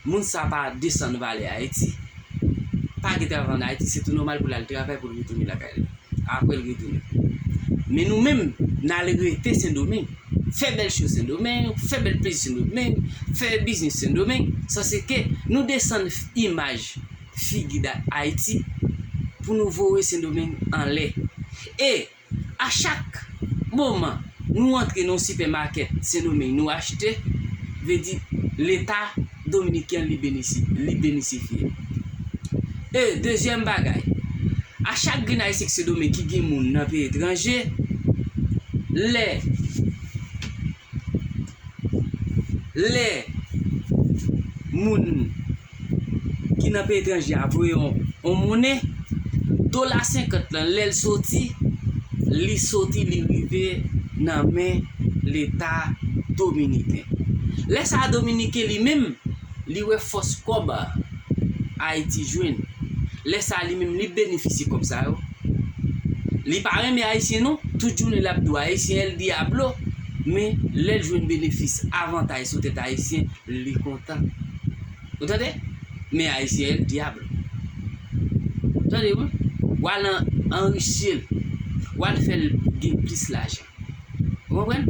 Moun sa pa desann valè Ayiti. Pa gen travay ann Ayiti, se tou nòmal pou l al travay pou l retounen lakay li. Apre l retounen. Men nou menm, n al rete Sendomeng. Fè bèl cho Sendomeng, fè bèl plezi Sendomeng, fè biznis Sendomeng. Sa se ke nou desann imaj, figi da Ayiti pou nou voye Sendomeng anlè. E a chak moman nou antre nan yon sipèmakèt Sendomeng, nou achte, vle di Leta Dominiken li benesi-, li benisifye. E dezyèm bagay, a chak grenn Ayisyen ki Sendomeng ki gen moun nan peyi etranje, lè, lè moun ki nan peyi etranje a voye yon, yon monnen, dola senkant lan, lè l soti, li soti, li rive nan men Leta dominiken. Lè sa a, Dominiken li menm, li wè fòs kòb Ayiti jwenn. Lè sa a, li menm, li benefisye kòb sa yo. Li pa renmen Ayisyen non, tout jounen l ap di w Ayisyen el diablo, men lè l jwenn benefis, avantaj sou tèt Ayisyen, li kontan. Ou tande? Men Ayisyen el diablo. Tande wi. W al an-, anrichi l. W al fè l gen plis lajan. Ou konprann?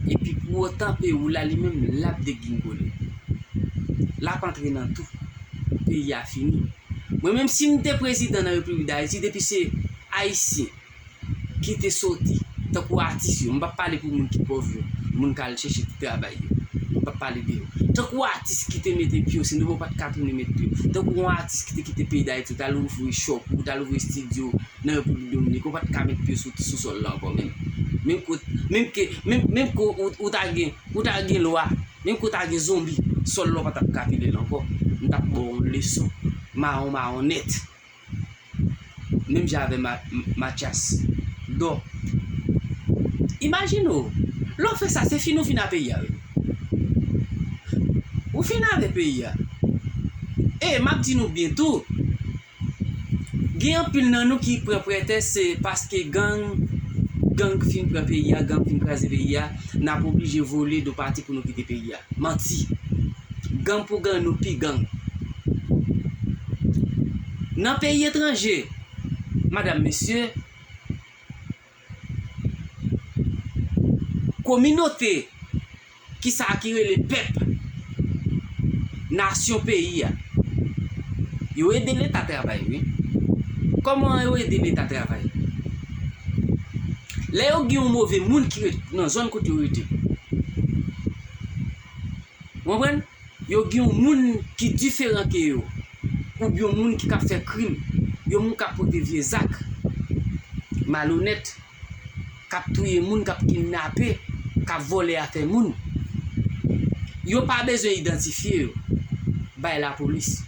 Epi pou otan peyi w la li menm l ap degringole. L ap antre nan tou. Peyi a fini. Mwen menm si m te prezidan nan Repiblik Dayiti, depi se Ayisyen ki te soti, tankou atis yo, m p ap pale pou moun ki pòv yo, moun k al chèche ti travay yo, m p ap pale de yo. Tankou atis ki te mete pye yo, Sendomeng pa t ka tounen met pye yo. Tankou yon atis ki te kite peyi Dayiti, ou t al ouvri shop ou, ou t al ouvri estidyo nan Repiblik Dominik, ou pa t ka met pye sou, sou sòl la ankò menm. Menm ke, menm ke, menm, menm ke ou, ou ta gen, ou ta gen lwa, menm ke ou ta gen zonbi, sòl la ou pa t ap ka pile l ankò. M t ap ba w yon leson. Mawon, mawon nèt. Menm jan avè Ma-, Mathias Dò. Imajine w, lè w fè sa, se fin ou fin a peyi a, wi. Ou fin avè peyi a. E, m ap di nou byen tou, gen anpil nan nou ki pran pretès se paske gang, gang fin pran peyi a, gang fin kraze peyi a, n ap oblije vole do pati pou nou kite peyi a. Manti. Gang pou gang, nou pi gang. Nan peyi etranje, madanm, mesye, kominote ki sa ki rele pèp, nasyon peyi a, yo ede Leta travay, wi. Kòman yo ede Leta travay? Lè yo gen yon move moun ki ret nan zòn kote yo rete, ou konprann? Yo gen yon moun ki diferan ke yo, oubyen yon moun ki ka fè krim, yon moun k ap pote vye zak, malonèt, k ap touye moun, k ap kidnape, k ap vòlè afè moun. Yo pa bezwen idantifye yo bay lapolis.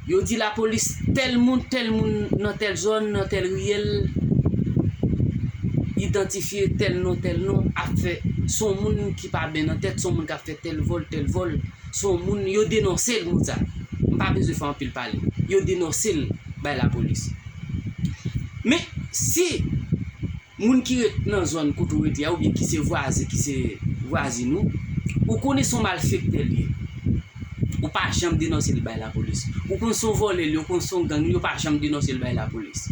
Yo di lapolis tèl moun, tèl moun nan tèl zòn, nan tèl riyèl, idantifye tèl non, tèl non, ap fè, se yon moun ki pa byen nan tèt, se yon moun k ap fè tèl vòl, tèl vòl, se yon moun, yo denonse l, moun sa. M pa bezwen fè anpil pale. Yo denonse l bay lapolis. Men, si moun ki ret nan zòn kote w rete a, oubyen ki se vwazen, ki se vwazin ou, ou konnen se yon malfektè li ye, ou pa janm denonse l bay lapolis. Ou konn se yon vòlè li ye, ou konn se yon gang li ye, ou pa janm denonse l bay lapolis.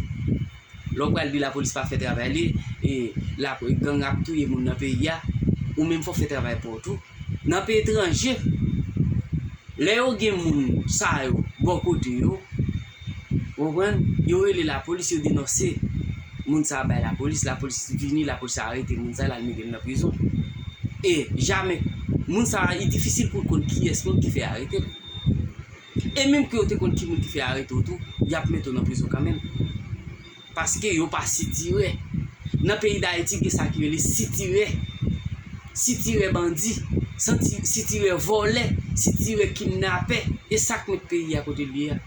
Lè w pral di lapolis pa fè travay li, e la, gang ap touye moun nan peyi a, ou menm fò w fè travay pa w tou. Nan peyi etranje, lè yo gen moun sa yo bò kote yo, ou konprann, yo rele lapolis, yo denonse moun sa bay lapolis, lapolis vini, lapolis arete moun sa, l al mete l nan prizon. E jamè, moun sa, li difisil pou l konn kiyès moun ki fè arete l. E menm ke yo te konn ki moun ki fè arete w tou, y ap mete w nan prizon kanmenm. Paske yo pa sitirè. Nan peyi Dayiti, gen sa ki rele sitirè. Sitirè bandi, santi-, sitirè vòlè, sitirè kidnapè. E sa k met peyi a kote l ye a.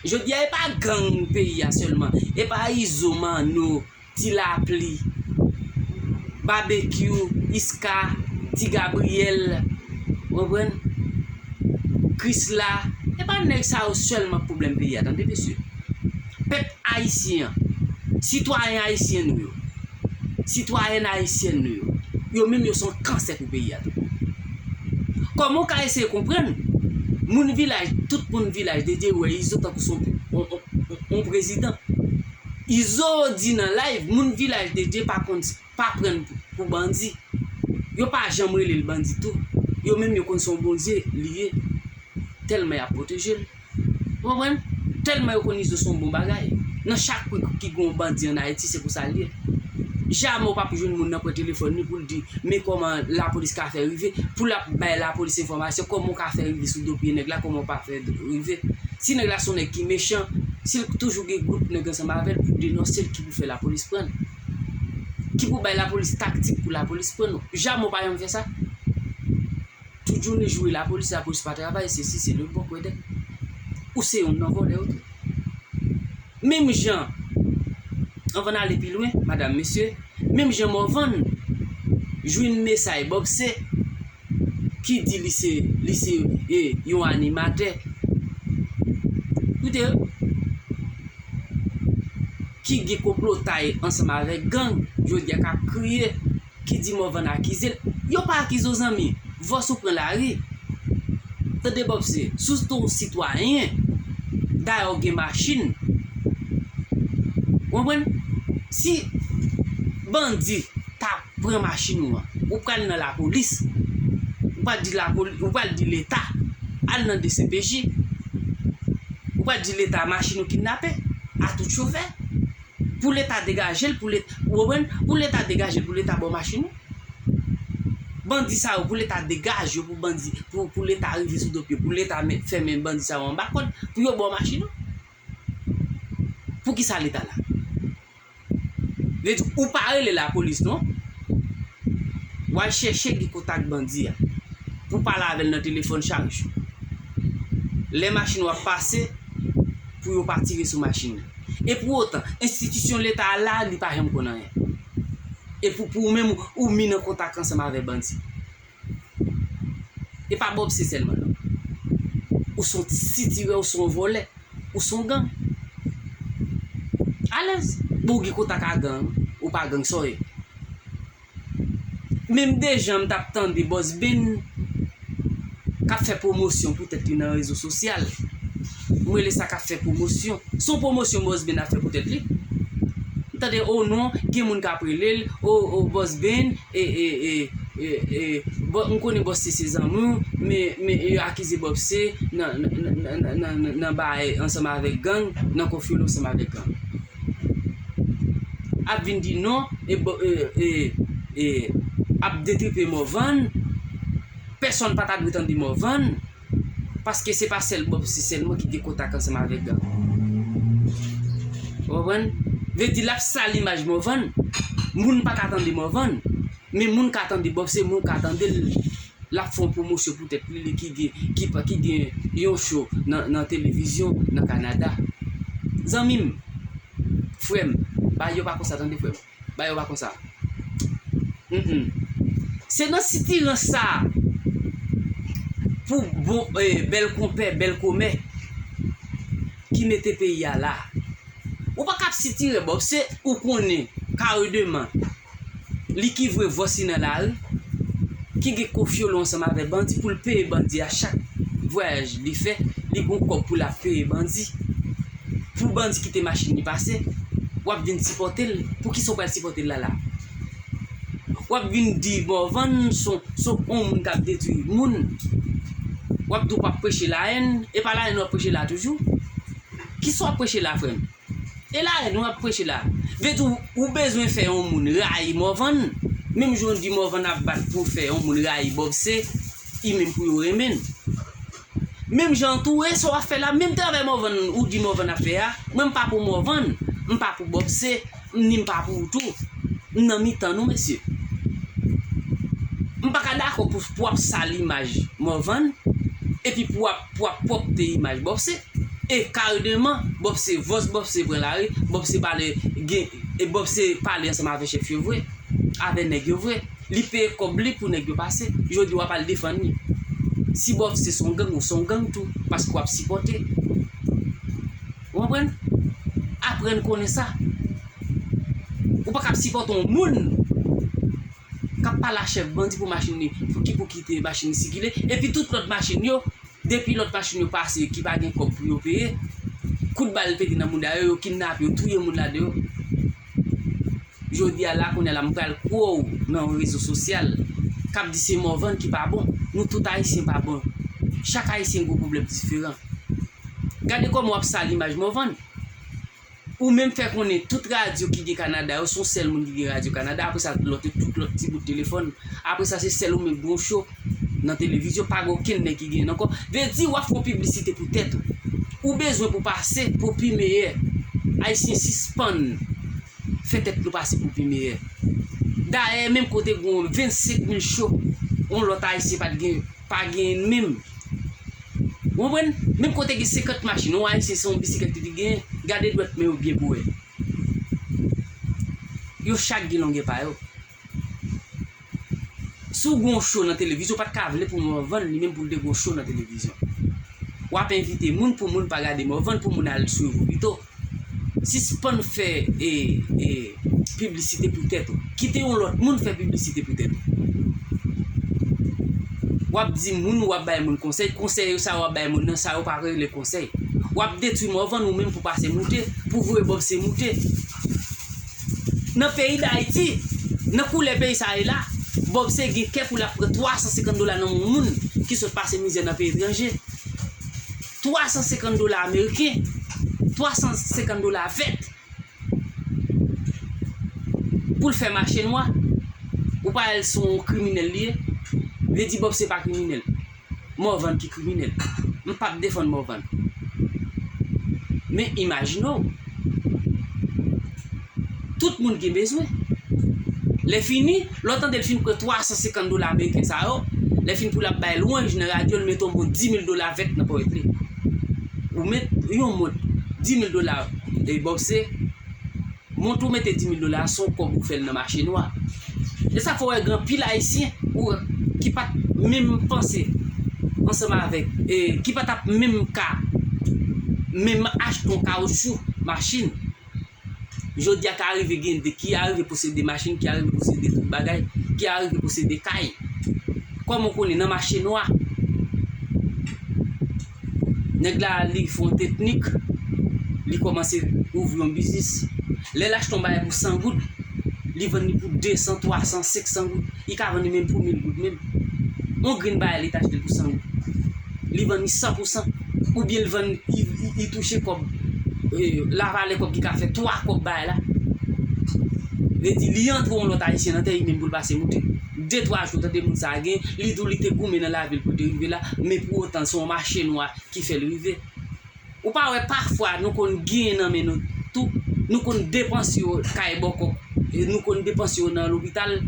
Jodi a, e pa gang peyi a sèlman. E pa Izo, Manno, Ti Lapli, Babekyou, Iska, Ti Gabriyèl, ou konprann? Krisla, e pa nèg sa yo sèlman k pwoblèm peyi a, tande, mesye. Pèp ayisyen an, sitwayen ayisyen nou yo, sitwayèn ayisyèn nou yo, yo menm yo se yon kansè pou peyi a tou. Kòman w ka eseye konprann moun Vilaj, tout moun Vilaj de Dye wè Izo tankou se yon, yon, yon, yon prezidan? Izo di nan live, moun Vilaj de Dye pa konn, pa pran n pou, pou bandi. Yo pa janm rele l bandi tou. Yo menm yo konn se yon bondye li ye. Tèlman y ap pwoteje l. Ou konprann? Tèlman yo konn Izo se yon bon bagay. Nan chak kwen ki gen yon bandi ann Ayiti, se pou sa l ye. Jamè w p ap jwenn moun nan pran telefòn li pou l di, men kòman lapolis ka fè rive, pou l ap bay lapolis enfòmasyon, kòman w ka fè rive sou do pye nèg la, kòman w pa fè rive. Si nèg la se yon nèg ki mechan, si l toujou gen gwoup nèg ansanm avè l pou denonse l, ki pou fè lapolis pran l? Ki pou bay lapolis taktik pou lapolis pran nou? Jamè w pa janm fè sa. Tout jounen joure lapolis, lapolis pa travay, se si, se le bon kwèdèk. Ou se youn nan vòlè yo tou. Menm jan, anvan n ale pi lwen, madam, mesye, menm jan Morvan jwenn mesaj Bòpse ki di li se, li se, e, yon animatè. Koute, ki gen konplotay ansanm avèk gang, jodi a k ap kriye, ki di Morvan akize l. Yo pa akize w, zanmi. Vòs ou pran lari. Tande Bòpse, si w se yon sitwayen, dayè w gen machin. Ou konprann? Si bandi ta pran machin ou an, ou pral nan lapolis. Ou pral di lapoli-, ou pral di Leta, al nan D C P J. Ou pral di Leta machin ou kidnape, a tout chofè. Pou Leta degaje l, pou Leta, ou konprann? Pou Leta degaje l, pou Leta ba w machin ou. Bandi sa yo, pou Leta degaje yo, pou bandi, pou, pou Leta rive sou do pye, pou Leta met, fèmen bandi sa yo anba kòd, pou yo ba w machin ou. Poukisa Leta la? Vle di, ou pa rele lapolis, non? W al chèche gen kontak bandi a pou pale avè l nan telefòn chak jou. Lè machin w ap pase, pou yo pa tire sou machin nan. E pou otan, enstitisyon Leta a la, li pa janm konn anyen. E pou, pou ou menm, ou mi nan kontak ansanm avè bandi. E pa Bòpse sèlman, non. Ou se yon sitirè, ou se yon vòlè, ou se yon gang. Alèz. Bon, ou gen kontak a gang, ou pa gang, sa w ye? Menm deja m t ap tande Bòs Ben k ap fè pwomosyon pou tèt li nan rezo sosyal. M rele sa k ap fè pwomosyon. Se yon pwomosyon Bòs Ben ap fè pou tèt li. M tande, o non, gen moun k ap rele l, o, o, Bòs Ben, e, e, e, e, e, bò-, m konnen Bòs se, se zanmi w, men, men yo akize Bòpse nan, nan, nan bagay ansanm avèk gang, nan konfyole ansanm avèk gang. Ap vin di non, e, Bò-, e, e, e, ap detripe Morvan, pèsonn pa ta dwe tande Morvan, paske se pa sèl Bòpse sèlman ki gen kontak ansanm avèk gang. Ou konprann? Vle di l ap sal imaj Morvan. Moun pa ka tande Morvan, men moun ka tande Bòpse, moun ka tande l. L ap fè yon pwomosyon pou tèt li, li ki gen, ki pa, ki gen yon show nan, nan televizyon nan Kanada. Zanmi m, frè m, bagay yo pa konsa, tande, frè m. Bagay yo pa konsa. Mm, mm. Se nan sitirans sa a pou bon, eh, bèl konpè, bèl komè ki mete peyi a la. Ou pa ka ap sitirè Bòpse, ou konnen karedeman li ki voye vòs li nan lari, ki gen konfyolo ansanm avèk bandi pou l peye bandi a chak vwayaj li fè, li gon kòb pou l ap peye bandi. Pou bandi kite machin li pase, w ap vin sipòte l. Poukisa w pral sipòte l la la? W ap vin di Morvan se yon, se yon moun k ap detwi moun. W ap di w p ap preche lahèn, e pa lahèn w ap preche la toujou. Kisa w ap preche la, frè m? E lahèn w ap preche la. Vle di w, ou bezwen fè yon moun rayi Morvan. Menm jan w di Morvan ap bat pou fè yon moun rayi Bòpse, li menm pou yo renmen l. Menm jan tou, e sa w ap fè la, menm travay Morvan ou di Morvan ap fè a, mwen m pa pou Morvan, m pa pou Bòpse, ni m pa pou ou tou. M nan mitan nou, mesye. M pa ka dakò pou, pou w ap sal imaj Morvan, epi pou w ap, pou w ap pwòpte imaj Bòpse. E karedeman, Bòpse, vòs Bòpse pran lari, Bòpse pale, gen, e Bòpse pale ansanm avè chèf yo vre, avè nèg yo vre. Li peye kòb li pou nèg yo pase. Jodi w ap al defann li. Si Bòpse se yon gang, ou se yon gang tou, paske w ap sipòte. Ou konprann? Aprann konnen sa. Ou pa ka ap sipòte yon moun k ap pale a chèf bandi pou machin li, pou ki pou kite machin li sikile, epi tout lòt machin yo, depi lòt machin yo pase, ki pa gen kòb pou yo peye, kout bal pete nan mouda yo, yo kidnape yo, touye moun ladan yo. Jodi a la, kounye a la, m pral kwè w nan yon rezo sosyal k ap di se Morvan ki pa bon. Nou tout Ayisyen pa bon. Chak Ayisyen gen yon pwoblèm diferan. Gade kòman w ap sal imaj Morvan. Ou menm fè konnen tout radyo ki gen Kanada yo, se yon sèl moun ki gen radyo Kanada, apre sa lòt yo tout lòt ti bout telefòn. Apre sa se sèl ou menm ki gen yon cho nan televizyon, pa gen okenn nèg ki genyen ankò. Vle di w ap fè yon piblisite pou tèt ou. Ou bezwen pou pase pou pi meyè. Ayisyen sispann fè tèt nou pase pou pi meyè. Dayè menm kote gen yon vennsenk mil cho, yon lòt ayisyen pa t gen, pa genyen menm. Ou konprann? Menm kote gen senkant machin, yon ayisyen se yon bisiklèt li te genyen, gade dwèt men yo byen pou wè. Yo chak gen longè pa yo. Si w gen yon cho nan televizyon, ou pa t ka vle pou Morvan li menm pou l te gen yon cho nan televizyon. W ap envite moun pou moun pa gade Morvan, pou moun al swiv ou pito. Sispann fè e, e, piblisite pou tèt ou. Kite yon lòt moun fè piblisite pou tèt ou. W ap di moun, w ap bay moun konsèy, konsèy yo sa w ap bay moun nan, sa yo pa rele konsèy. W ap detwi Morvan ou menm pou pase moute, pou voye Bòb Se moute. Nan peyi Dayiti, nan koulè peyi sa ye la, Bòb Se gen kè pou l ap pran twa san senkant dola nan men yon moun ki sot pase mizè nan peyi etranje. Twa san senkant dola ameriken, twa san senkant dola vèt. Pou l fè mache nwa, ou pa wè l se yon kriminèl li ye? Vle di Bòb Se pa kriminèl. Morvan ki kriminèl. M p ap defann Morvan. Men imajine w. Tout moun gen bezwen. Lè fini, lè w tande l fin pran twa san senkant dola ameriken sa yo, lè fini pou l ap bay lwanj nan radyo, l mete yon bon di mil dola vèt nan pòyèt li. Ou met yon mont di mil dola, e, Bòb Se, mont ou mete di mil dola, se yon kòb ou fè l nan mache nwa. E sa fè w wè gen anpil ayisyen ou, ki pa t menm panse ansanm avèk, e, ki pa t ap menm ka menm achte yon kawoutchou machin. Jodi a ka rive gen de ki arive posede machin, ki arive posede tout bagay, ki arive posede kay. Kòman w konnen nan mache nwa? Nèg la li fè yon teknik, li kòmanse ouvri yon biznis. Lè l achte yon bagay pou san goud, li vann li pou de san, twa san, senk san goud. Li ka vann li menm pou mil goud menm. Yon grenn bagay li t achte l pou san goud. Li vann li san pou san. Oubyen li vann, li, li, li touche kòb, e, lavalè kòb ki ka fè twa kòb bagay la. Vle di, li antre yon lòt ayisyen nan tè li menm pou l pase moute. De, twa jou, tande moun sa a gen, li di w li te goumen nan lavi l pou l te rive la, men pou otan se yon mache nwa ki fè l rive. Ou pa wè pafwa nou konn genyen nan men nou tou, nou konn depanse yo kay bòkò, e nou konn depanse yo nan lopital.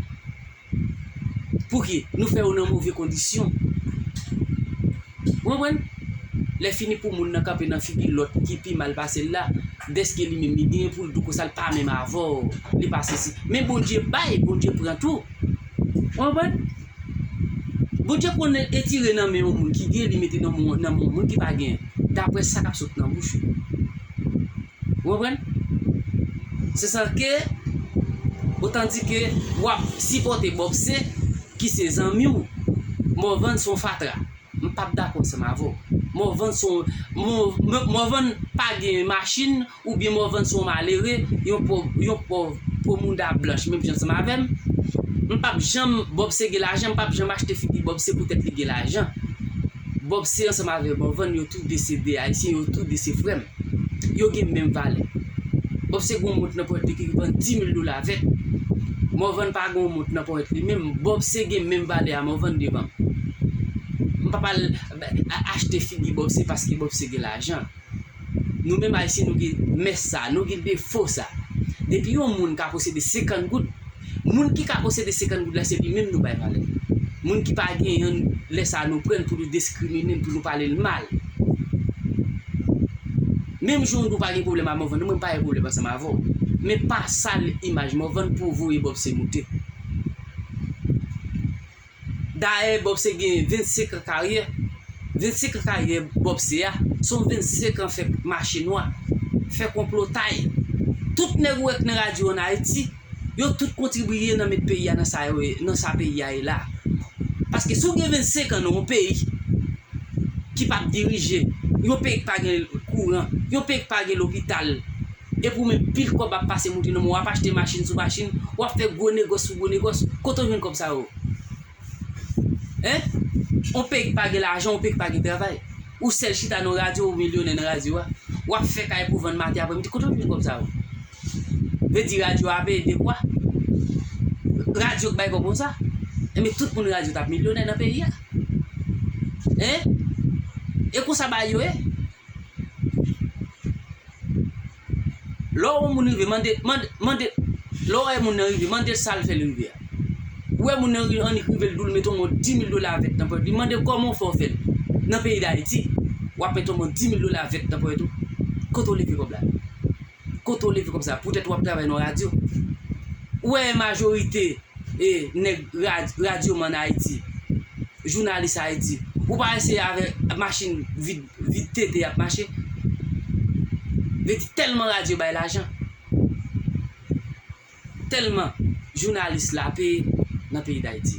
Pouki? Nou fè yo nan move kondisyon. Ou konprann? Lè fini pou moun nan kanpe nan figi lòt ki pi mal pase l la, dèske li menm li genyen pou l di w konsa l pa menm avè w, li pa sesi. Men Bondye bay, Bondye pran tou. Ou konprann? Bondye konn etire nan men yon moun ki gen, li mete nan men, nan men yon moun ki pa gen, daprè sa k ap sot nan bouch ou. Ou konprann? Se sa ke, otandike w ap sipòte Bòb Se, ki se zanmi w, Morvan se yon fatra. M p ap dakò ansanm avè w. Morvan se yon, Mò-, Mò-, Morvan pa gen machin, oubyen Morvan se yon malere, yon pòv, yon pòv po mounda blanch, menm jan ansanm avè m. M p ap janm, Bòb Se gen lajan, m p ap janm achte figi Bòb Se poutèt li gen lajan. Bòb Se ansanm avè Morvan, yo tou de se de ayisyen, yo tou de se frè m. Yo gen menm valè. Bòb Se gen yon mont nan pòyèt li ki vann di mil dola avèk. Morvan pa gen yon mont nan pòyèt li menm. Bòb Se gen menm valè a Morvan devan m. M p ap al, a, achte figi Bòb Se paske Bòb Se gen lajan. Nou menm ayisyen nou gen mès sa, nou gen defo sa. Depi yon moun ka posede senkant goud, moun ki ka posede senkant goud la se li menm nou bay valè. Moun ki pa genyen, lè sa nou pran l pou nou diskrimine l, pou nou pale l mal. Menm jan w di w pa gen pwoblèm a Morvan, mwen m pa gen pwoblèm ansanm avè w. Men pa sal imaj Morvan pou w voye Bòb Se moute. Dayè, Bòb Se gen vennsenk an karyè. Vennsenk an karyè Bòb Se a, se yon vennsenk an fè mache nwa, fè konplotay. Tout nèg ou wè k nan radyo ann Ayiti, yo tout kontribiye nan met peyi a nan sa yo ye, nan sa peyi a ye la. Paske si w gen vennsenk an nan yon peyi ki p ap dirije, yon peyi k pa gen kouran, yon peyi k pa gen lopital, epi w menm pil kòb ap pase moute nan men w, w ap achte machin sou machin, w ap fè gwo negòs sou gwo negòs, kote w jwenn kòb sa yo? Hein? Yon peyi k pa gen lajan, yon peyi k pa gen travay. Ou sèl chita nan radyo, ou milyonè nan radyo a. W ap fè kay pou vann maten aprèmidi. Kote w jwenn kòb sa yo? Vle di radyo a peye dekwa. Radyo k bay kòb konsa. Enben, tout moun radyo t ap milyonè nan peyi a. Hein? E konsa bagay yo ye. Lè w wè yon moun rive, mande, mande, mande, lè w wè moun nan rive, mande l sa l fè l rive a. Ou wè moun nan ri-, annik rive l di w l mete yon dis mil dola vèt nan pòch li, mande l kòman w fè w fè l. Nan peyi Dayiti, w ap mete yon dis mil dola vèt nan pòch ou. Kote w leve kòb la? Kote w leve kòb sa? Poutèt w ap travay nan radyo. Ou wè majorite e nèg rad-, radyoman Ayiti, jounalis Ayiti, ou pa eseye avè machin vid, vid tete y ap mache. Vle di tèlman radyo bay lajan, tèlman jounalis la peye nan peyi Dayiti.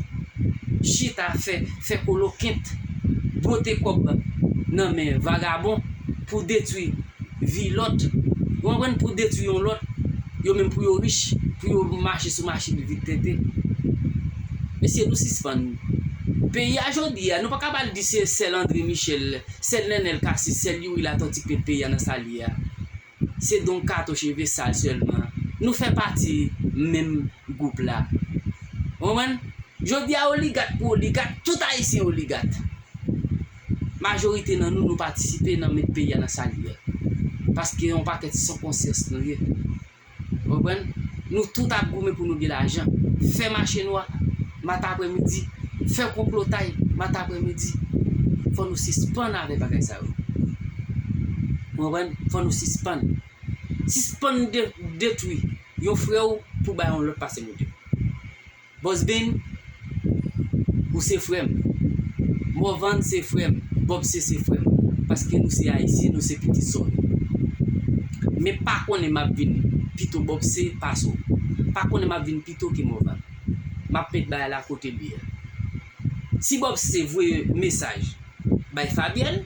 Chita fè, fè kolokent, bwote kòb nan men vagabon pou detwi vi lòt. Ou konprann? Pou detwi yon lòt, yo menm pou yo rich, pou yo mache sou machin vid tete. Mesye, nou sispann. Peyi a jodi a, nou pa ka pral di se sèl André Michel, sèl Nenel Cassy, sèl Youri Latortue k met peyi a nan sa l ye a. Se Don Kato cheve sal sèlman. Nou fè pati menm gwoup la. Ou konprann? Jodi a, oligat pou oligat, tout Ayisyen oligat. Majorite nan nou, nou patisipe nan met peyi a nan sa l ye. Paske yon pakèt san konsyans nou ye. Ou konprann? Nou tout ap goumen pou nou gen lajan. Fè mache nwa maten aprèmidi. Fè konplotay maten aprèmidi. Fò nou sispann avèk bagay sa yo. Ou konprann? Fò nou sispann. Sispann de-, detwi yon frè w pou bay yon lòt pase moute. Bòs Ben, ou se frè m. Mòvann se frè m. Bòb se, se frè m. Paske nou se Ayisyen, nou se pitit sa w ye. Men pa konnen m ap vin pito Bòb se pase w. Pa konnen m ap vin pito ke Mòvann. M ap met bagay la kote l ye a. Si Bòb se voye mesaj bay Fabyèn,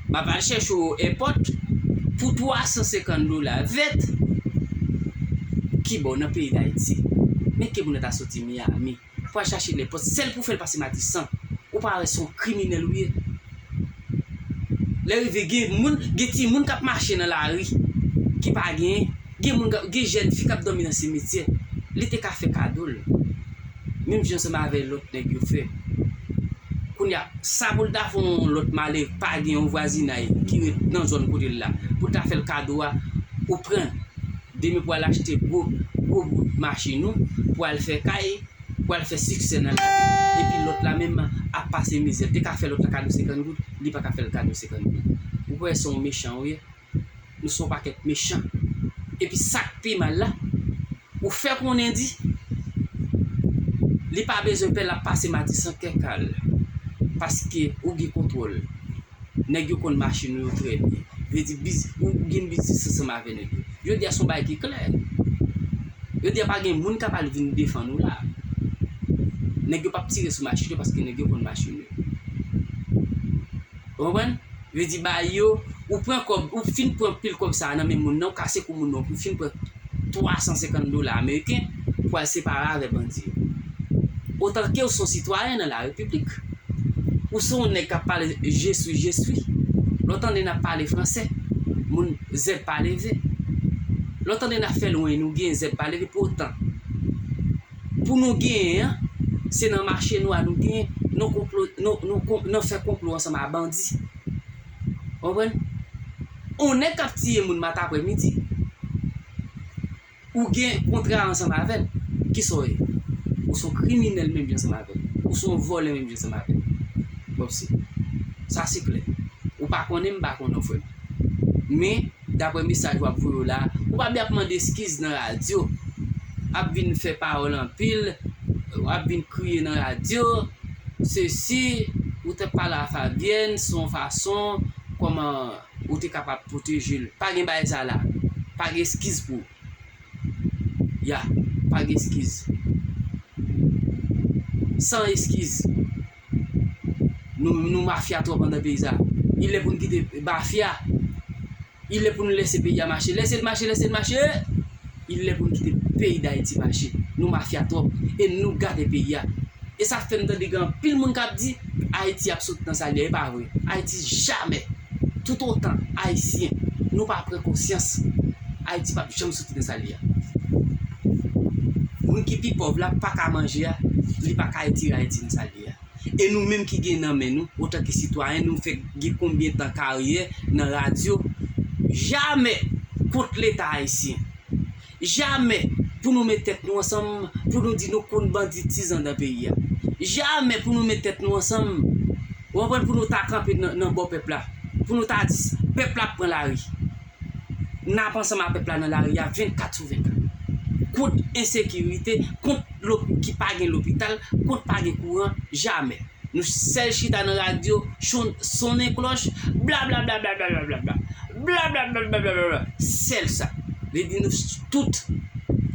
m ap al chèche w èpòt pou twa san senkant dola vèt. Kibò nan peyi Dayiti? Men ke moun nan ta soti Miami pou al chache lèpòt, sèl pou fè l pase Matisan. Ou pa wè se yon kriminèl ou ye? Lè rive, gen moun, gen timoun k ap mache nan lari ki pa genyen. Gen moun, gen jèn fi k ap dòmi nan simetyè. Li te ka fè kado l. Menm jan ansanm avè lòt nèg yo fè. Kounye a, sa pou l ta fè yon lòt malere, pa gen yon vwazinay ki ret nan zòn kote l la, pou l ta fè l kado a, ou pran demen pou al achte gwo, gwo bout machin ou, pou al fè kay, pou al fè siksè nan lavi, epi lòt la menm ap pase mizè. Te ka fè lòt la kado senkant goud, li pa ka fè l kado senkant goud. Ou kwè se yon mechan ou ye? Nou se yon pakèt mechan. Epi sa k pi mal la, ou fè konnen di, li pa bezwen pè, l ap pase Matisan kèk al, paske ou gen kontwòl. Nèg yo konn machin ou yo trè byen. Vle di biz-, ou gen biznis ansanm avè nèg yo. Jodi a se yon bagay ki klè. Jodi a pa gen moun k ap al vin defann ou la. Nèg yo p ap tire sou machin yo paske nèg yo konn machin yo. Ou konprann? Vle di bay yo, ou pran kòb, ou fin pran pil kòb sa a nan men moun nan, ou kase kou moun nan, ou fin pran twa san senkant dola ameriken pou al separe avè bandi yo. Otanke ou se yon sitwayen nan la repiblik. Ou se yon nèg k ap pale je suis, je suis. Lè w tande n ap pale fransè, moun zèb pa leve. Lè w tande n ap fè lwen, nou genyen, zèb pa leve. Poutan, pou nou genyen an, se nan mache nwa nou genyen, nan konplo, nan, nan, nan fè konplo ansanm a bandi. Konprann? On nèg k ap tiye moun maten aprèmidi, ou gen kontra ansanm avè l. Kisa w ye? Ou se yon kriminèl menm jan ansanm avè l. Ou se yon vòlè menm jan ansanm avè l. Bòb se. Sa se klè. Ou pa konnen m, m pa konnen w, frè m. Men, daprè mesaj w ap voye w la, ou pa byen ap mande eskiz nan radyo. Ap vin fè pawòl anpil, w ap vin kriye nan radyo. Sesi, ou te pale a Fabyèn, se yon fason, kòman ou te kapab pwoteje l. Pa gen bagay sa la. Pa gen eskiz pou ou. Ya, pa gen eskiz. San eskiz. Nou, nou mafya twòp anndan peyi sa. Il lè pou n kite mafya. Il lè pou n lèse peyi a mache. Lèse l mache, lèse l mache. Il lè pou n kite peyi Dayiti mache. Nou mafya twòp. E nou gate peyi a. E sa fè m tande gen anpil moun k ap di, Ayiti ap soti nan sa l ye a. E pa vre. Ayiti jamè, toutotan Ayisyen, nou pa pran konsyans, Ayiti p ap janm soti nan sa l ye a. Moun ki pi pòv la pa ka manje a, li pa ka retire Ayiti nan sa l ye a. E nou menm ki gen nan men nou, otanke sitwayen, nou fè gen konbyen tan karyè nan radyo, jamè kont Leta ayisyen. Jamè pou nou met tèt nou ansanm, pou nou di nou konn bandi tizan nan peyi a. Jamè pou nou met tèt nou ansanm, w konprann, pou nou ta kanpe nan, nan bò pèp la, pou nou ta di pèp la ap pran lari. N ap ansanm ak pèp la nan lari a vennkat sou vennkat. Kont ensekirite, kont lop-, ki pa gen lopital, kont pa gen kouran, jamè. Nou sèl chita nan radyo, chon-, sonnen klòch, blablabla, blablabla, blablabla, blablabla, blablabla, sèl sa. Vle di nou tout,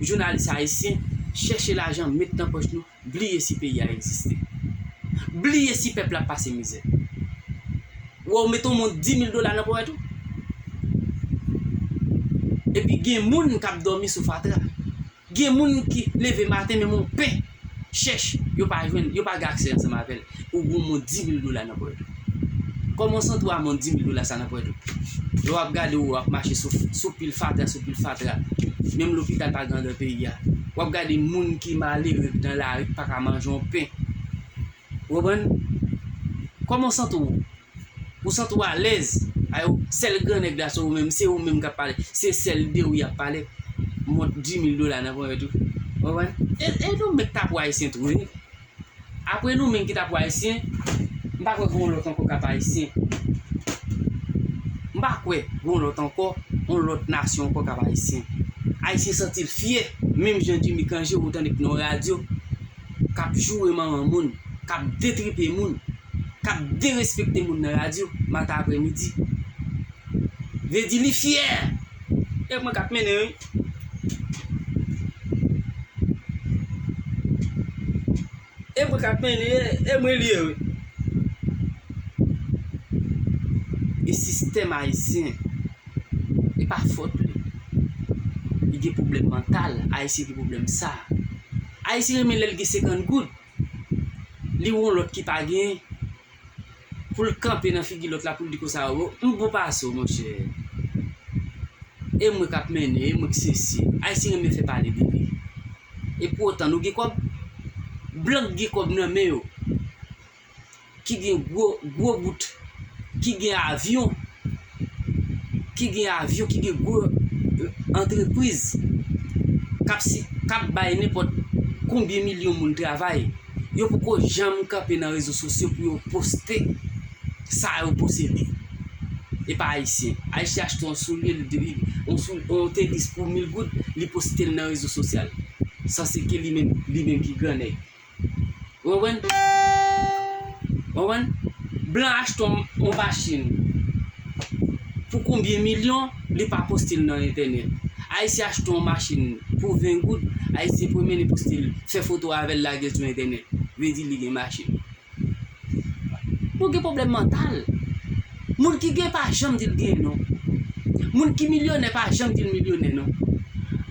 jounalis ayisyen, chèche lajan, met nan pòch nou, bliye si peyi a egziste. Bliye si pèp la ap pase mizè. Wè, ou mete yon mont di mil dola nan pòch ou. Epi gen moun k ap dòmi sou fatra. Gen moun ki leve maten, menm yon pen chèch, yo pa jwenn, yo pa gen aksè ansanm avè l. Ou gen yon mont di mil dola nan pòch ou. Kòman w santi w a mont di mil dola sa nan pòch ou? Lè w ap gade w ap mache sou, sou pil fatra, sou pil fatra. Menm lopital pa gen anndan peyi a. W ap gade moun ki malere k nan lari k pa ka manje yon pen. Ou konprann? Kòman w santi w? Ou santi w alèz? Ay, sèl gran nèg la se ou menm, se ou menm k ap pale. Se sèl de ou y ap pale. Mont di mil dola nan ponyèt ou. Ou konprann? E, e nou menm k ta pou ayisyen tou, wi. Apre nou menm ki ta pou ayisyen, m pa kwè gen yon lòt ankò k ap ayisyen. M pa kwè gen yon lòt ankò, yon lòt nasyon ankò k ap ayisyen. Ayisyen santi l fyè, menm jan Jimmy Cangé ou tande k nan radyo, k ap joure manman moun, k ap detripe moun, k ap derespekte moun nan radyo, maten aprèmidi. Vle di li fyè. E mwen k ap mennen, wi. E mwen k ap mennen, e, e mwen li ye, wi. E sistèm ayisyen, e pa fòt li. Li gen pwoblèm mantal, ayisyen gen pwoblèm sa. Ayisyen renmen lè l gen senkant goud, li wè yon lòt ki pa genyen, pou l kanpe nan figi lòt la, pou l di konsa, "O, m bon pase w, monchè. E mwen k ap mennen, e mwen k sesi." Ayisyen renmen fè pale de li. E pou otan, nou gen kòb, blan k gen kòb nan men yo, ki gen gwo, gwo bout, ki gen avyon, ki gen avyon, ki gen gwo, e, antrepriz, k ap si, k ap bay nenpòt konbyen milyon moun travay, yo poko janm kanpe nan rezo sosyo pou yo poste sa yo posede. E pa ayisyen. Ayisyen achte yon soulye, li, li, yon sou-, yon tenis pou mil goud, li poste l nan rezo sosyal. Sanse ke li menm, li menm ki gran nèg. Ou konprann? Ou konprann? Blan achte yon, yon machin pou konbyen milyon, li pa poste l nan entènèt. Ayisyen achte yon machin pou ven goud, Ayisyen premye li poste l, fè foto avè l, lage l sou entènèt. Vle di li gen machin. Nou gen pwoblèm mantal. Moun ki gen pa janm di l gen, non. Moun ki milyonè pa janm di l milyonè, non.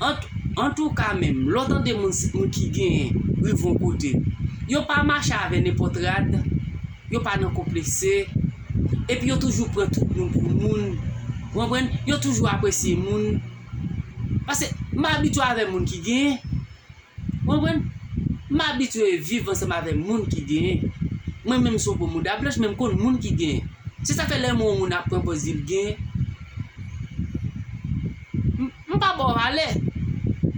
Ant-, antouka menm, lè w tande moun, moun ki genyen rive yon kote, yo pa mache avè nenpòt rad, yo pa nan konplekse, epi yo toujou pran tout moun pou moun. Ou konprann? Yo toujou apresye moun. Paske m abitye avè moun ki genyen. Ou konprann? M abitye viv ansanm avèk moun ki genyen. Mwen menm se yon po mouda blanch, men m konn moun ki genyen. Se sa k fè lè m wè yon moun ap pran pòz di l genyen, m, m pa ba w valè.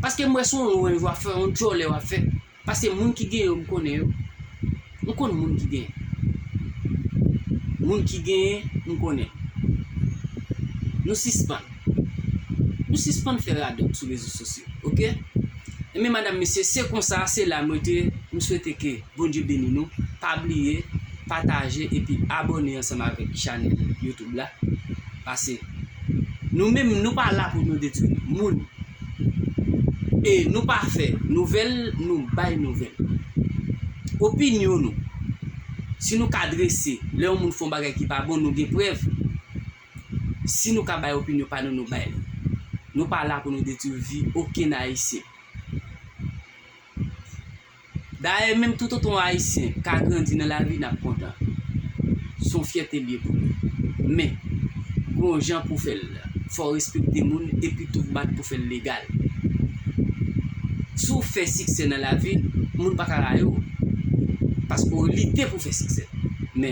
Paske m wè se yon lwanj w ap fè, yon djòlè w ap fè. Paske moun ki genyen yo, m konnen yo. M konn moun ki genyen. Moun ki genyen, m konnen. Nou sispann. Nou sispann fè radòt sou rezo sosyo, oke? Ebyen, madanm, mesye, se konsa, se la m rete. M swete ke Bondye beni nou. Pa bliye, pataje epi abòne ansanm avèk chanèl YouTube la. Pase nou menm, nou pa la pou nou detwi moun. E nou pa fè nouvèl, nou bay nouvèl. Opinyon nou, si nou ka drese, lè yon moun fè yon bagay ki pa bon, nou gen prèv. Si nou ka bay opinyon pa nou, nou bay li. Nou pa la pou nou detwi vi okenn Ayisyen. Dayè, menm toutotan yon Ayisyen ka grandi nan lavi, n ap kontan. Se yon fyète l ye pou li. Men, gen yon jan pou w fè l. Fò w respekte moun epi tou bat pou w fè l legal. Si w fè siksè nan lavi, moun pa ka rayi w. Paske w lite pou w fè siksè.